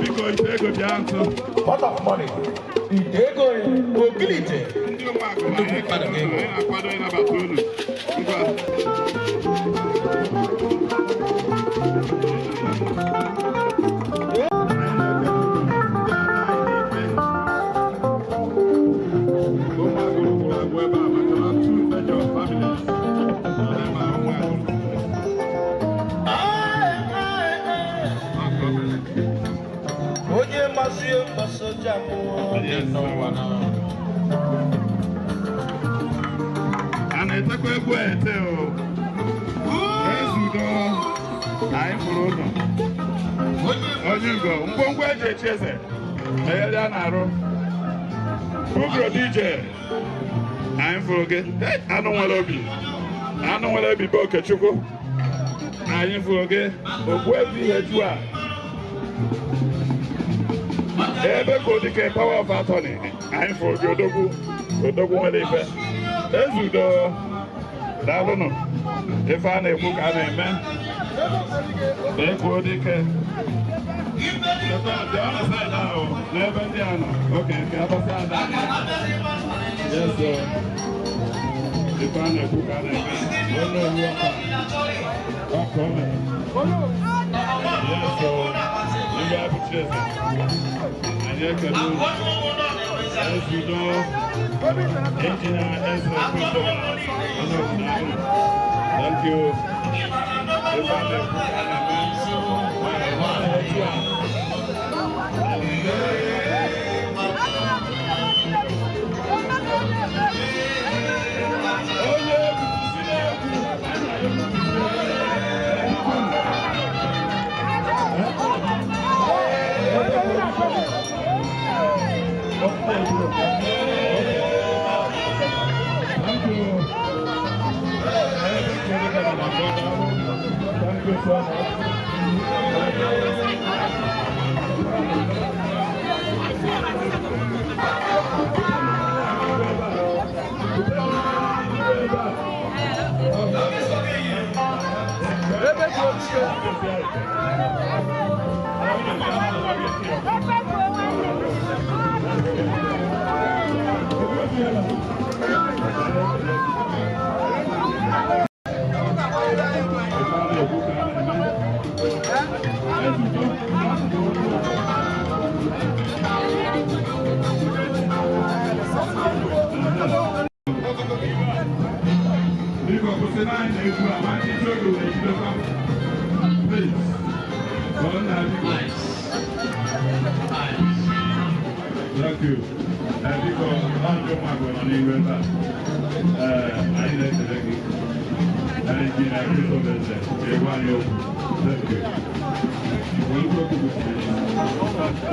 Biko, ite ego, bịa nso. Pot of money. Ite ego ogilite. Ndị ụmụaka anyị na-akwado ịnabata unu. Ngwa. Yes, a na-etekwa egwu ete o. Ezudo, anyị fụrụ ụnụ. Onye ugo, ngwongwo eji echi eze, meghere a na-arụ. Bugro DJ, anyị fụrụ gị. Anụ nwere obi, anụ nwere obi bụ Okechukwu. Anyị fụrụ gị, Ogbuefi Iheju a. Ebe ka Odike power of attorney, anyị fụrụ gị odogwu, odogwu nwere ife. Ezudo, daalụnụ. Ife a na-ekwu ka a na-eme. Ekwu Odike. N'ebe ndị a nọ. Oke, nke abasị ada. Yes, sir. Ife a na-ekwu ka a na-eme. Onye owu ọka. Ọka o mere. Yes, sir. Igwe abụchi eze. Anyị ekele unu. Ezudo. Engineer Ezra Christopher. Onye owu na-ahụ. Thank you. Ife a na-ekwu ka a na-eme. Thank you so much. Thank you. Biko, ndị ụmụaka nọ n'ihu ebe a. Anyị na-ekele gị. Anyị ji na Christopher Eze egwu anyị okwu. Thank you. Were okwu kwesịrị.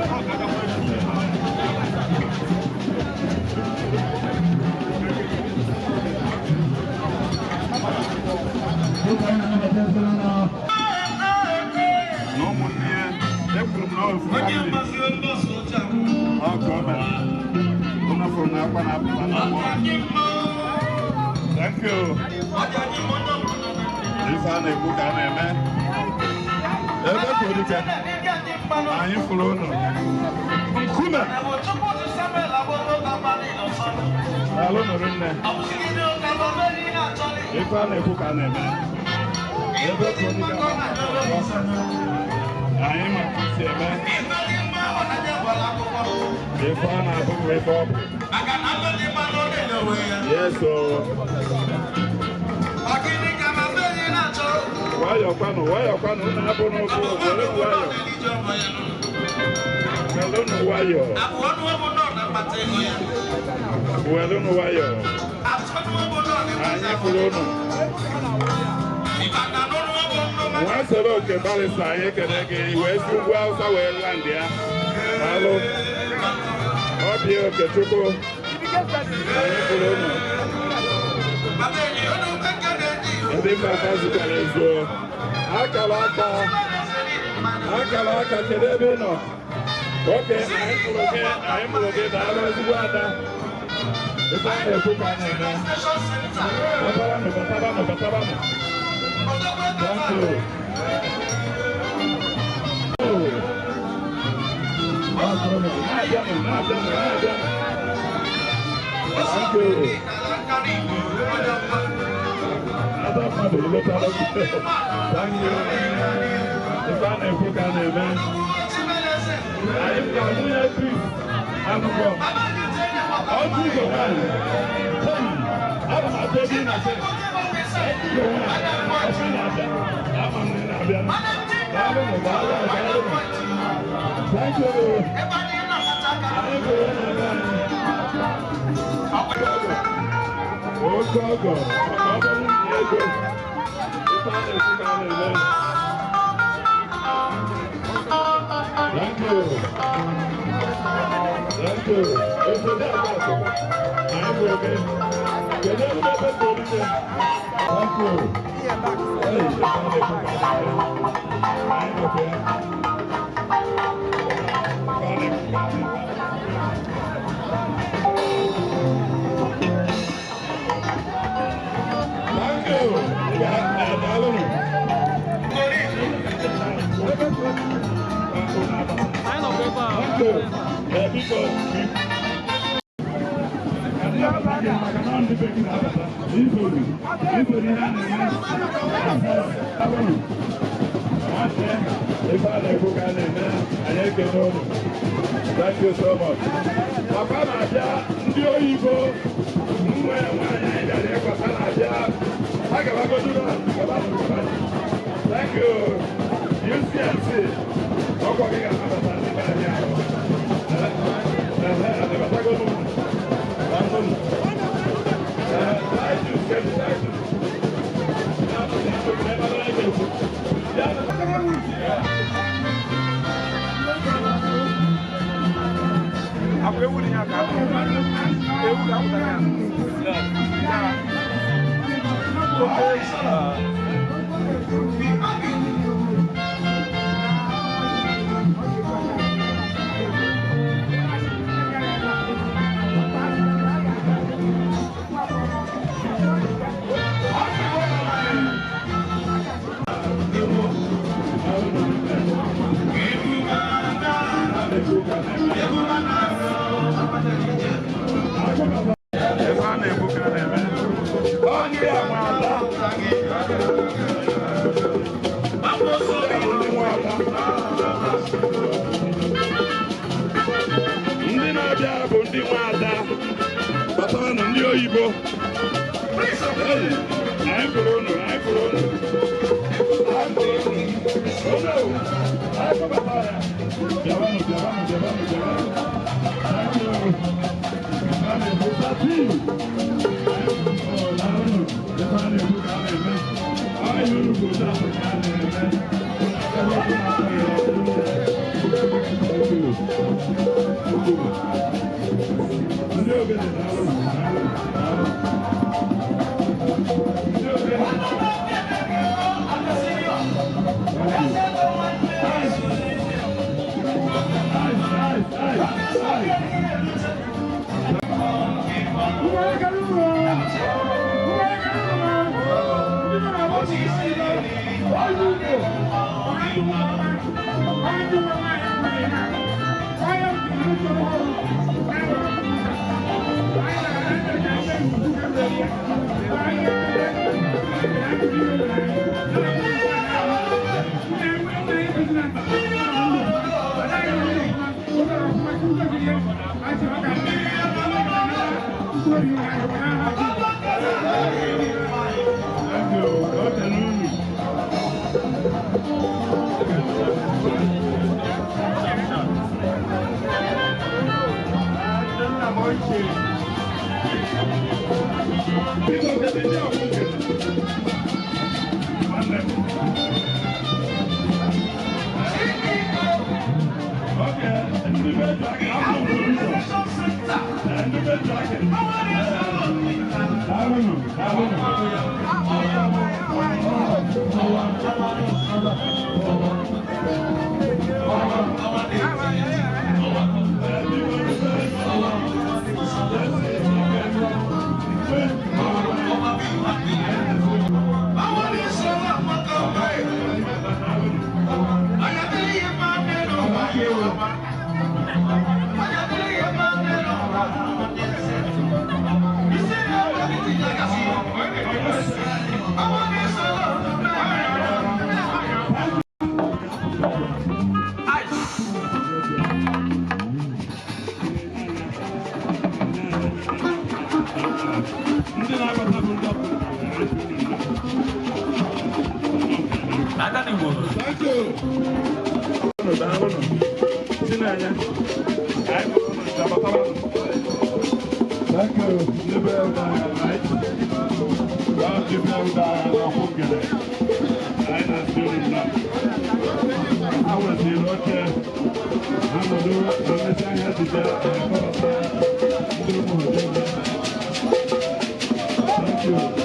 Na ụmụnne ya, ekwuru m na ofu family. Ọ ka o mere. Unu fụrụ na akwa na-apụta n'ọgbọ. Thank you. Ife a na-ekwu ka a na-eme. Ebe ka Odike, anyị fụrụ unu. Nkume! Daalụ nụrụ nne. Ife a na-ekwu ka a na-eme. Ebe ka Odike anyị ma ka isi eme. Ife a na-abụ bụ ife ọ bụ. Yes, o. Nwayọọ kwanụ, nwayọọ kwanụ, unu abụ n'ụkwụ, were nwayọọ. Welụnụ nwayọọ. Welụnụ nwayọọ. Anyị fụrụ unu. Nwa soro oke barịsta anyị ekele gị, wee si ugwu Awụsa wee land ya. Daalụ. Ọbịa Okechukwu. Anyị fụrụ unu. Ndị mba zukwara ezu. Akara aka. Akara aka, kedu ebe ị nọ? Oke, anyị fụrụ gị, anyị fụrụ gị, daalụ ezigbo ada. Ife a na-ekwu ka a na-eme. Batabanụ, batabanụ, batabanụ. Thank you. Na-abịanụ, na-abịanụ, na-abịanụ. Thank you. Ada mmadụ lọtara. Thank you. Ife a na-ekwu ka a na-eme. Anyị ka nwunye Chris anụkọ. Ọtụ ụzọ nwaanyị. Ana m atụ ebe ị na-asị. Ọtụ ụzọ nwaanyị. Ọsị na-abịa. Ama m na ị na-abịa. Daalụnụ, daalụnụ, daalụnụ. Thank you. Oke ọgọ, maka ọ bụrụ na ego, ife a na-ekwu ka a na-eme. Thank you. Thank you. Efe dị akpa. Anyị bụ oge. Kedu ebe ebe dị orike? Thank you. Hey, ife a na-ekwu ka a na-eme. Anyị bụ oge. Ife a na-ekwu ka a na-eme. Thank you. Daalụ. Thank you. Biko, Thank you so much. Papa na-abịa ndị oyibo nwe nwaanyị anyị bịara ịkwasa na-abịa. Ha gabagodu na gaba. Thank you. UCMC. Ọkwa gị ga-anabata ndị be anyị ahụ. Anabatagodu m. Daalụ. Titus, kedu Titus? Akwa ewu dị ya ka ewu ga-apụta ya. Ebe a na-ekwu ka a na-eme. Onye ya nwe ada. Ndị nwe ada. Ndị na-abịa bụ ndị nwe ada. Bataranụ ndị oyibo. Hey, anyị fụrụ unu, anyị fụrụ unu. Anyị fụrụ unu. Unu, anyị fụbatara ya. Bịabanụ, bịabanụ, bịabanụ, bịabanụ. Thank you. Thank you. Thank you. Right? I was the Roger. I'm a Thank you.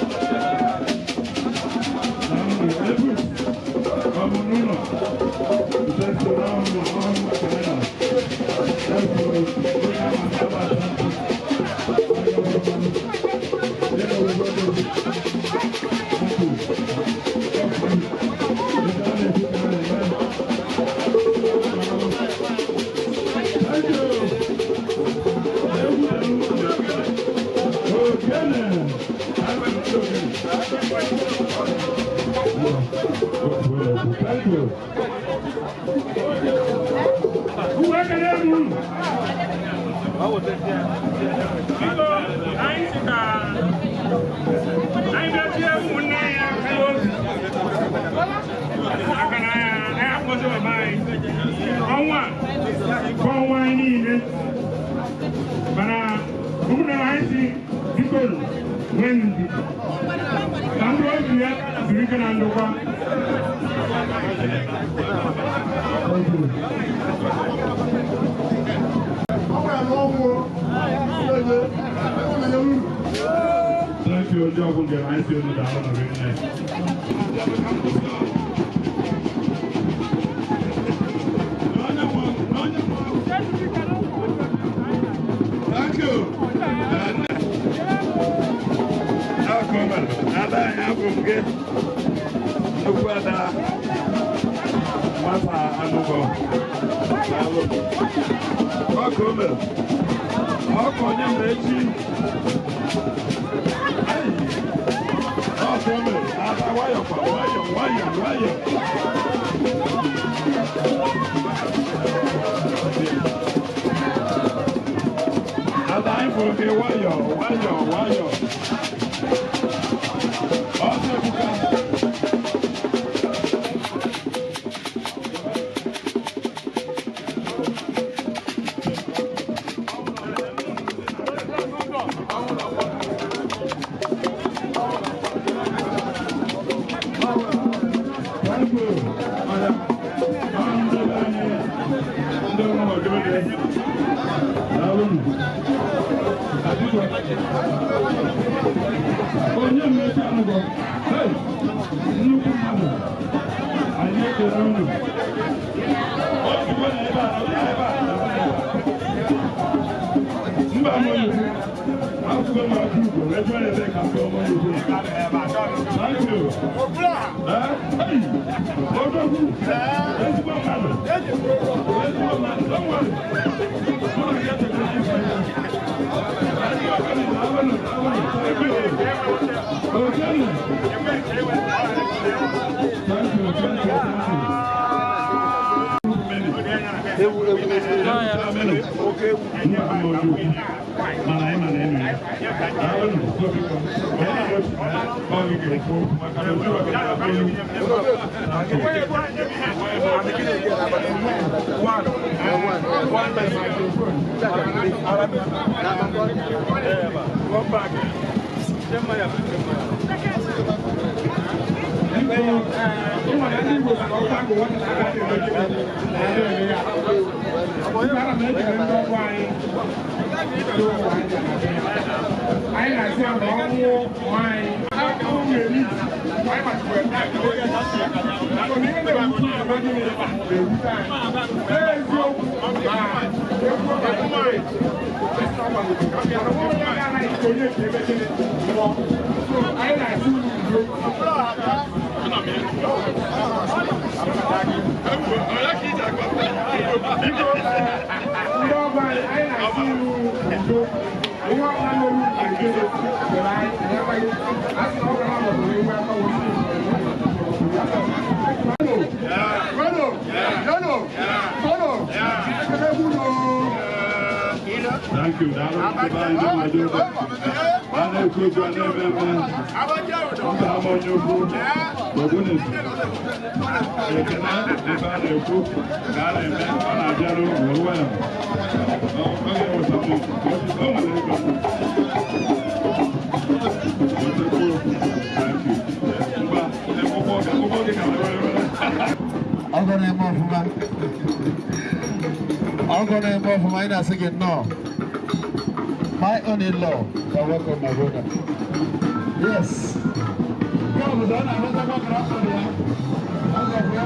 Thank you. Thank you, Joe. I see you down the ring. Thank you. Thank you. Ogbunigwe. Ekene ebe a na-ekwu ka a na-eme ọ na-abịaru well. Ọ ga-eweta m o nwere ego. Thank you. Ngwa, ụgbọ gị ka were were. Ọgọ na-eme ọfụma. Ọgọ na-eme ọfụma, anyị na-asị gị nnọọ. My own in-law, you're welcome, my brother. Yes. God, ọ na-arụtakwa grandpa ya. Ọgọ bụ ya.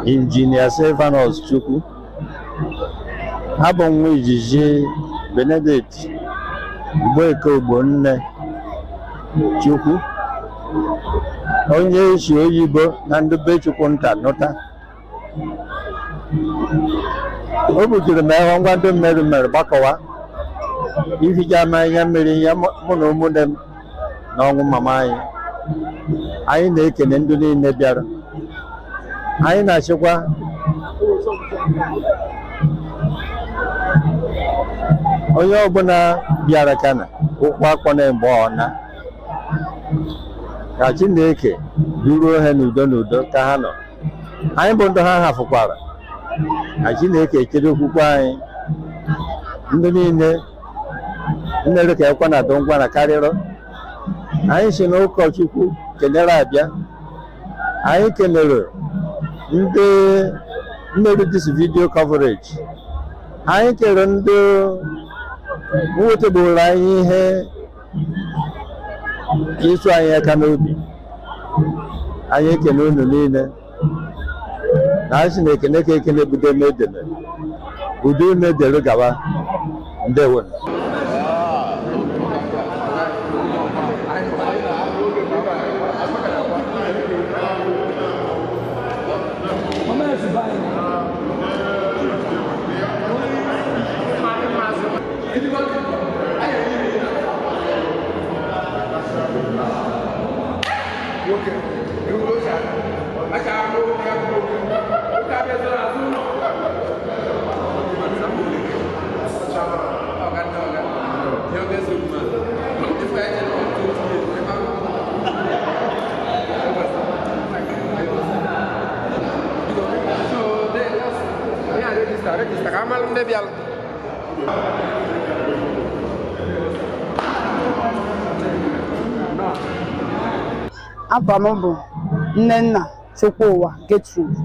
Injinia Silvanus Chukwu, abụ nwa ijiji Benedict Mgbeke Ogbonne Chukwu, onye isi oyibo na ndị be Chukwu nta nụta. O butere m ịhụ ngwa ndị mmerụ mere gbakọwa ihicha m anya mmiri ya mụ na ụmụnne m na ọnwụ mama anyị. Anyị na-ekene ndị niile bịara. Anyị na-achịkwa onye ọbụla bịara kana ụkwụ akpọna mgbe ọ na ka Chineke duruo ha n'udo n'udo ka ha nọ. Anyị bụ ndị ha hafụkwara ka Chineke chere okwukwe anyị. Ndị niile nnere ka ekwe na-adụ ngwa na karịrị anyị si na ụkọchukwu kenere abịa. Anyị kenere ndị mmeri this video coverage. Anyị kere ndị nwetagburu anyị ihe ịtụ anyị aka n'obi. Anyị ekene unu niile na anyị sị na ekene ka ekene bido eme edeme udo ime dere gawa. Ndewo. Afa m bụ Nnenna Chukwuwa Gertrude.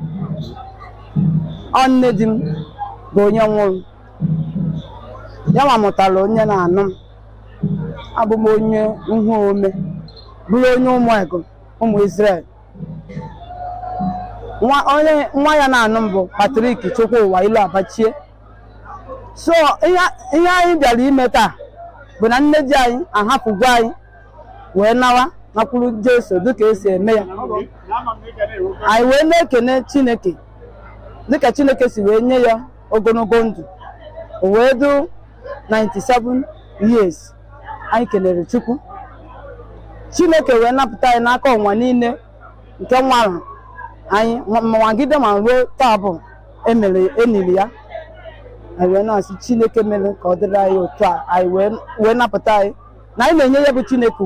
Ọ nne di m bụ onye nwụrụ. Ya nwa mụtara onye na-anụ m. Abụ m onye nhu ome, bụrụ onye ụmụ Ego, ụmụ Israel. Nwa onye nwa ya na-anụ m bụ Patrick Chukwuwa Ilu Abachie. So ihe anyị bịara ime taa bụ na nne di anyị ahapụgo anyị wee nawa nakwuru Jesu dịka esi eme ya. Anyị wee na-ekene Chineke dịka Chineke si wee nye ya ogologo ndụ, o wee du 97 years. Anyị kelere Chukwu. Chineke wee napụta anyị n'aka ọnwa niile nke nwara anyị nwagide ma ruo taa bụ emere eniri ya. Anyị wee na-asị Chineke mere ka ọ dịrị anyị otu a, anyị wee napụta anyị, na anyị na-enye ya bụ Chineke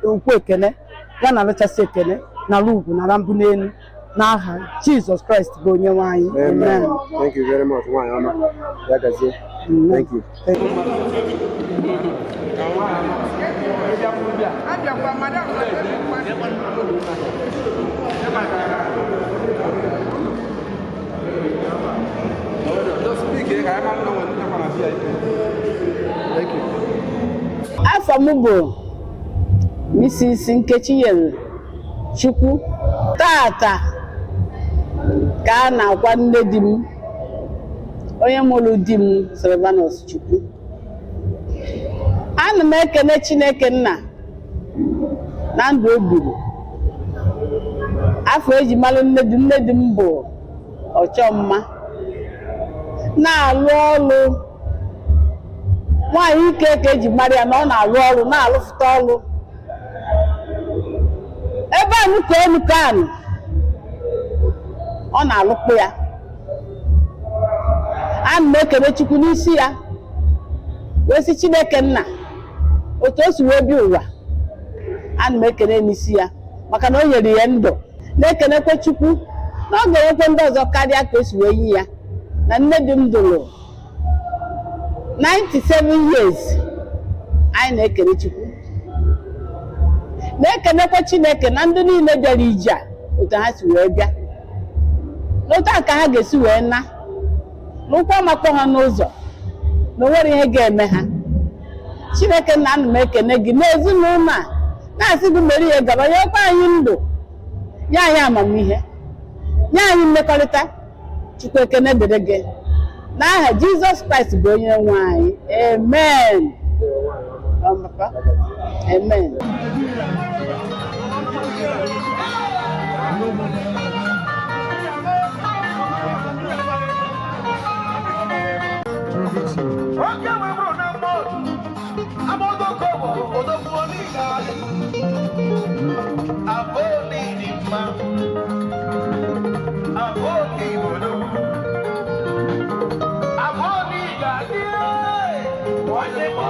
ukwu ekene ya na-alụchasị ekene nara ugwu nara mbụ n'elu n'aha Jizọs Kraịst bụ onye nwe anyị. Amen. Thank you very much, nwaanyị ọma. Ya gazie. Thank you. Thank you. Afa m bụ Mrs. Nkechinyere Chukwu. Tata ka a na-akwa nne di m, onye mụrụ di m, Silvanus Chukwu. Ana m ekene Chineke nna na ndụ o gburu. Afọ eji mara nne di nne di m bụ ọchọmma, na-alụ ọrụ nwaanyị ike ka eji mara ya, na ọ na-alụ ọrụ, na-alụfụta ọrụ ebe anụ ka enu ka anụ ọ na-alụkpụ ya. Ana m ekele Chukwu n'isi ya, wee sị Chineke nna otu o si wee bịa ụwa, ana m ekele n'isi ya maka na o nyere ya ndụ, na-ekenekwe Chukwu na ọ ga-enwekwe ndị ọzọ karịa ka o si wee yi ya. Na nne di m dụrụ 97 years. Anyị na-ekele Chukwu, na-ekenekwa Chineke na ndị niile bịara ije a. Otu ha si wee bịa n'otu a ka ha ga-esi wee na n'ụkwụ amakpọ ha n'ụzọ na o nwere ihe ga-eme ha. Chineke nna, ana m ekene gị n'ezinụlọ a, na-asị gị mere ihe gaba, nyekwa anyị ndụ, nye anyị amamihe, nye anyị mmekọrịta. Chukwu, ekene dịrị gị n'aha Jizọs Kraịst bụ onye nwe anyị, amen. Ọ, papa. Amen. Oke nwe bụrụ na mmadụ amodoko odogwu niile abụ n'ịdị mma abụ n'igbodo abụ n'ịga adị nwanne m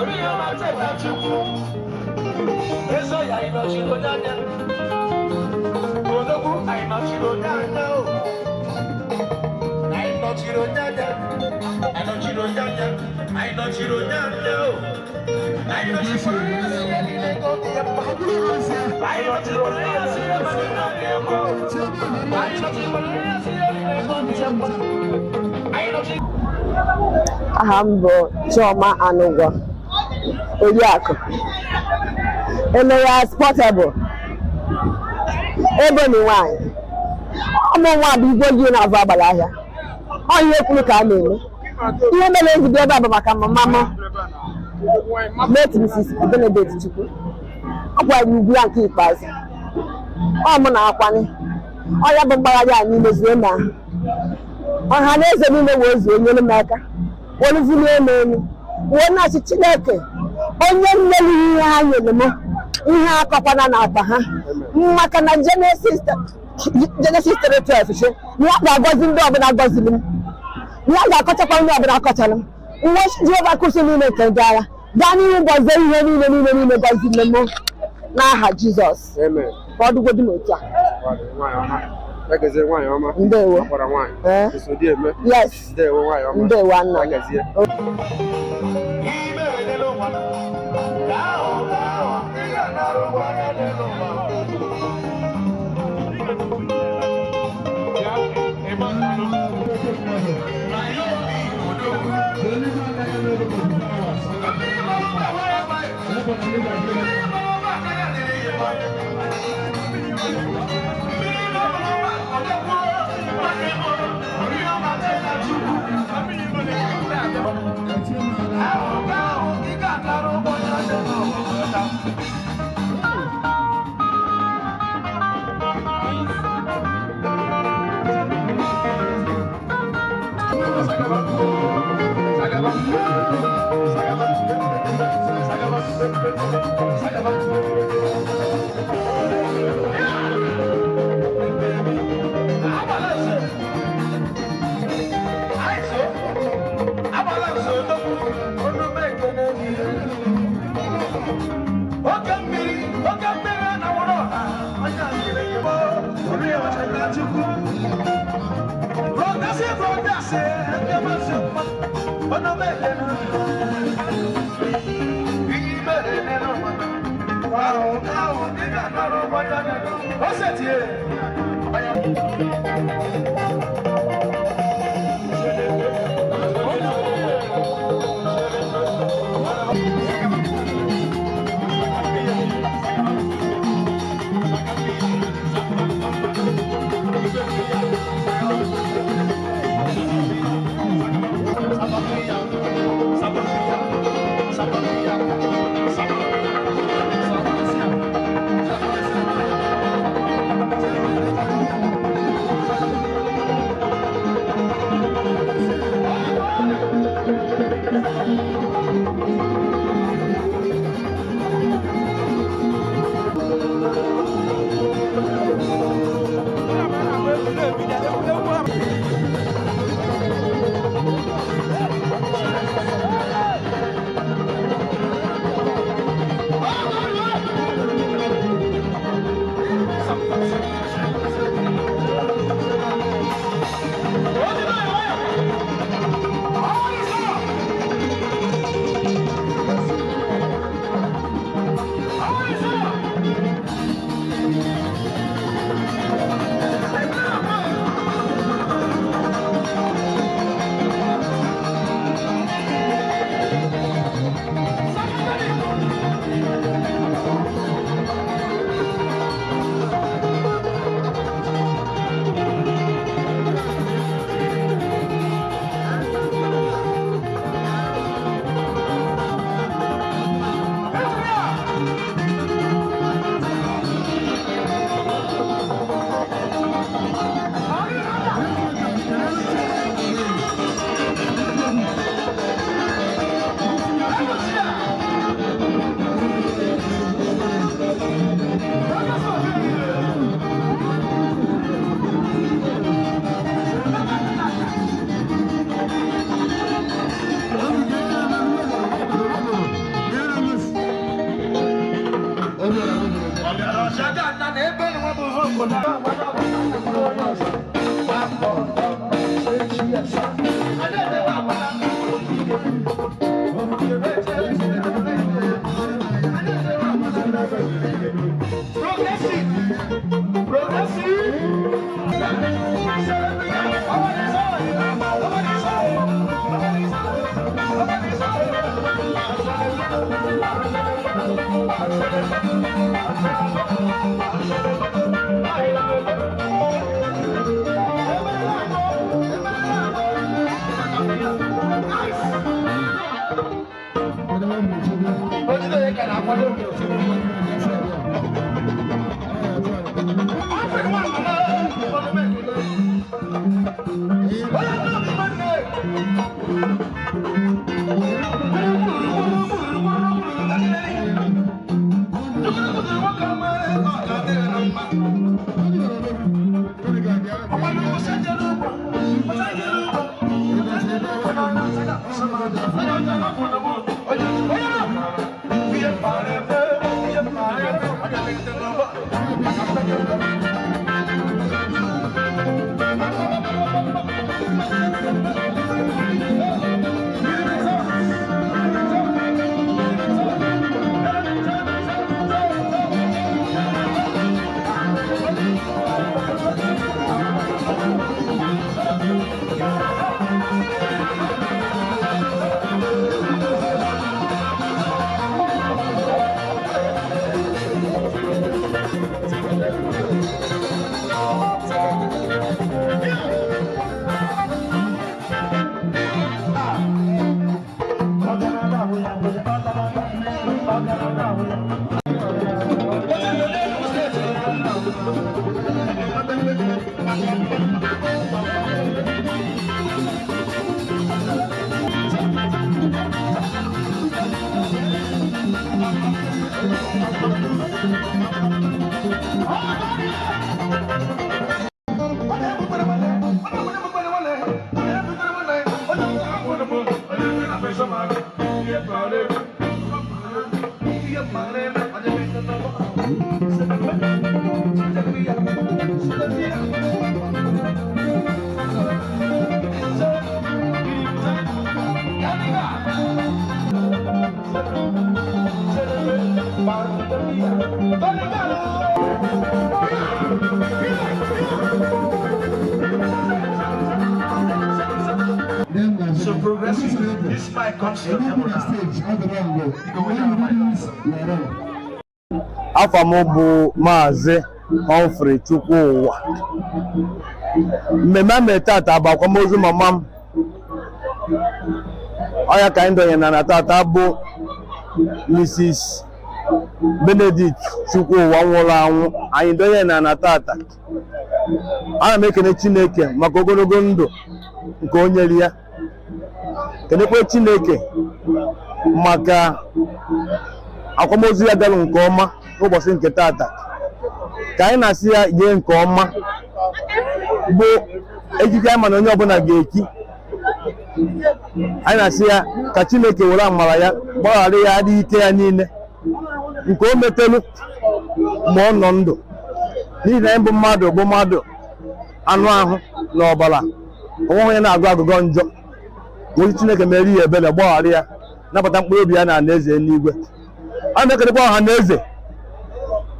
onye ọma cheta Chukwu eso ya ịnọchiri onye anya odogwu anyị nọchiri onye anya o anyị nọchiri onye anya anyị nọchiri onye anya anyị nọchiri onye anya o anyị nọchiri onye anya niile ka ọ dị ya mma anyị nọchiri onye anya niile ka ọ dị ya mma anyị nọchiri onye anya niile ka ọ dị ya mma anyị nọchiri. Aha m bụ Chioma Anụgwọ, Oriakụ Emegha Portable Ebony nwanyị. Ụmụ nwa bụ igwe gị na-azụ agbara ahịa. Ọ ihe kwuru ka a na-eme. Ihe mere ejide ebe a bụ maka mama m, late Mrs. Benedict Chukwu. Ọ kwara ugwu ya nke ikpeazụ. Ọ mụ na akwanye ọ ya bụ mgbagharị a niile zuo na ọha na eze niile wee zuo nyere m aka were bulie m elu, wee na-achị Chineke onye mmeri. Ihe ha nyere m, ihe akọkwana na akpa ha, maka na Genesis 3:12 sị na ya ga-agọzi ndị ọbụla gọziri m, na ya ga-akọchakwa ndị ọbụla akọchara m. Nwe Jehova kwụsị niile nke ndị agha gaa n'ihu gọzie ihe niile niile niile gọziri m n'aha Jizọs. Amen. Ka ọ dịgodu n'otu a. Nwaanyị ọma. Egezie, nwaanyị ọma. Ndewo. Akwara nwaanyị. Ee. Esodi eme. Yes. Ndewo, nwaanyị ọma. Ndewo, nna m. Egezie. Ime n'elu ụwa ahụ ahụ ị ga-anara ụgwọ anya n'elu ụwa. Oke mmiri, oke mmiri na-awụrụ ọha, onye a nyere gị bụ ori ọchịcha Chukwu. Brọdasị, brọdasị, ndị masị mma, ọnụ m ekele. Iyi mere n'elu ụwa, ahụ ahụ ị ga-anọrọ ụgbọ ya n'elu. O setie. So progressive, this mic comes to the Afa m bụ Maazị Humphrey Chukwuwa. Mmemme a mere tata bụ akwamozu mama m. Ọ ya ka anyị dọnyere na tata bụ Mrs. Benedict Chukwuwa nwụrụ anwụ, anyị dọnyere na tata. Ana m ekene Chineke maka ogologo ndụ nke o nyere ya, kenekwe Chineke maka akwamozu ya gara nke ọma n'ụbọchị nke tata. Ka anyị na-asị ya jee nke ọma bụ ejike anyị mana onye ọbụla ga-eki. Anyị na-asị ya ka Chineke were amara ya gbaghara ya adịghị ike ya niile nke o metelu mgbe ọ nọ ndụ, n'ihi na anyị bụ mmadụ bụ mmadụ anụ ahụ na ọbara, onweghị onye na-agụ agụgọ njọ. Wee Chineke mere ya ebere, gbaghara ya, napụta mkpụrụ obi ya na alaeze eluigwe. A na-ekelekwa ọha na eze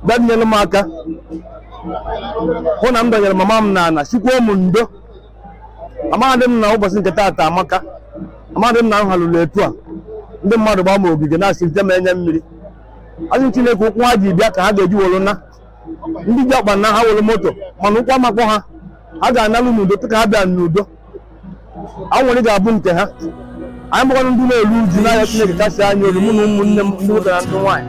bịa nyere m aka hụ na m dọnyere mama m n'ala, sikwuo m ndo. Amaghị m na ụbọchị nke taata amaka, amaghị m na m halụrụ etu a. Ndị mmadụ gbaa m ogige na-asị nte m enye mmiri. Asị Chineke ụkwụ ha ji bịa ka ha ga-eji wolu na ndị ji ọkpa na ha wolu moto, mana ụkwụ amakpọ ha, ha ga-analụ n'udo ka ha bịa n'udo. Anwụrị ga-abụ nke ha. Anyị bụkwanụ ndị na-eru uju n'ahịa Chineke kasị anyị obi, mụ na ụmụnne m ndị nwoke na ndị nwaanyị.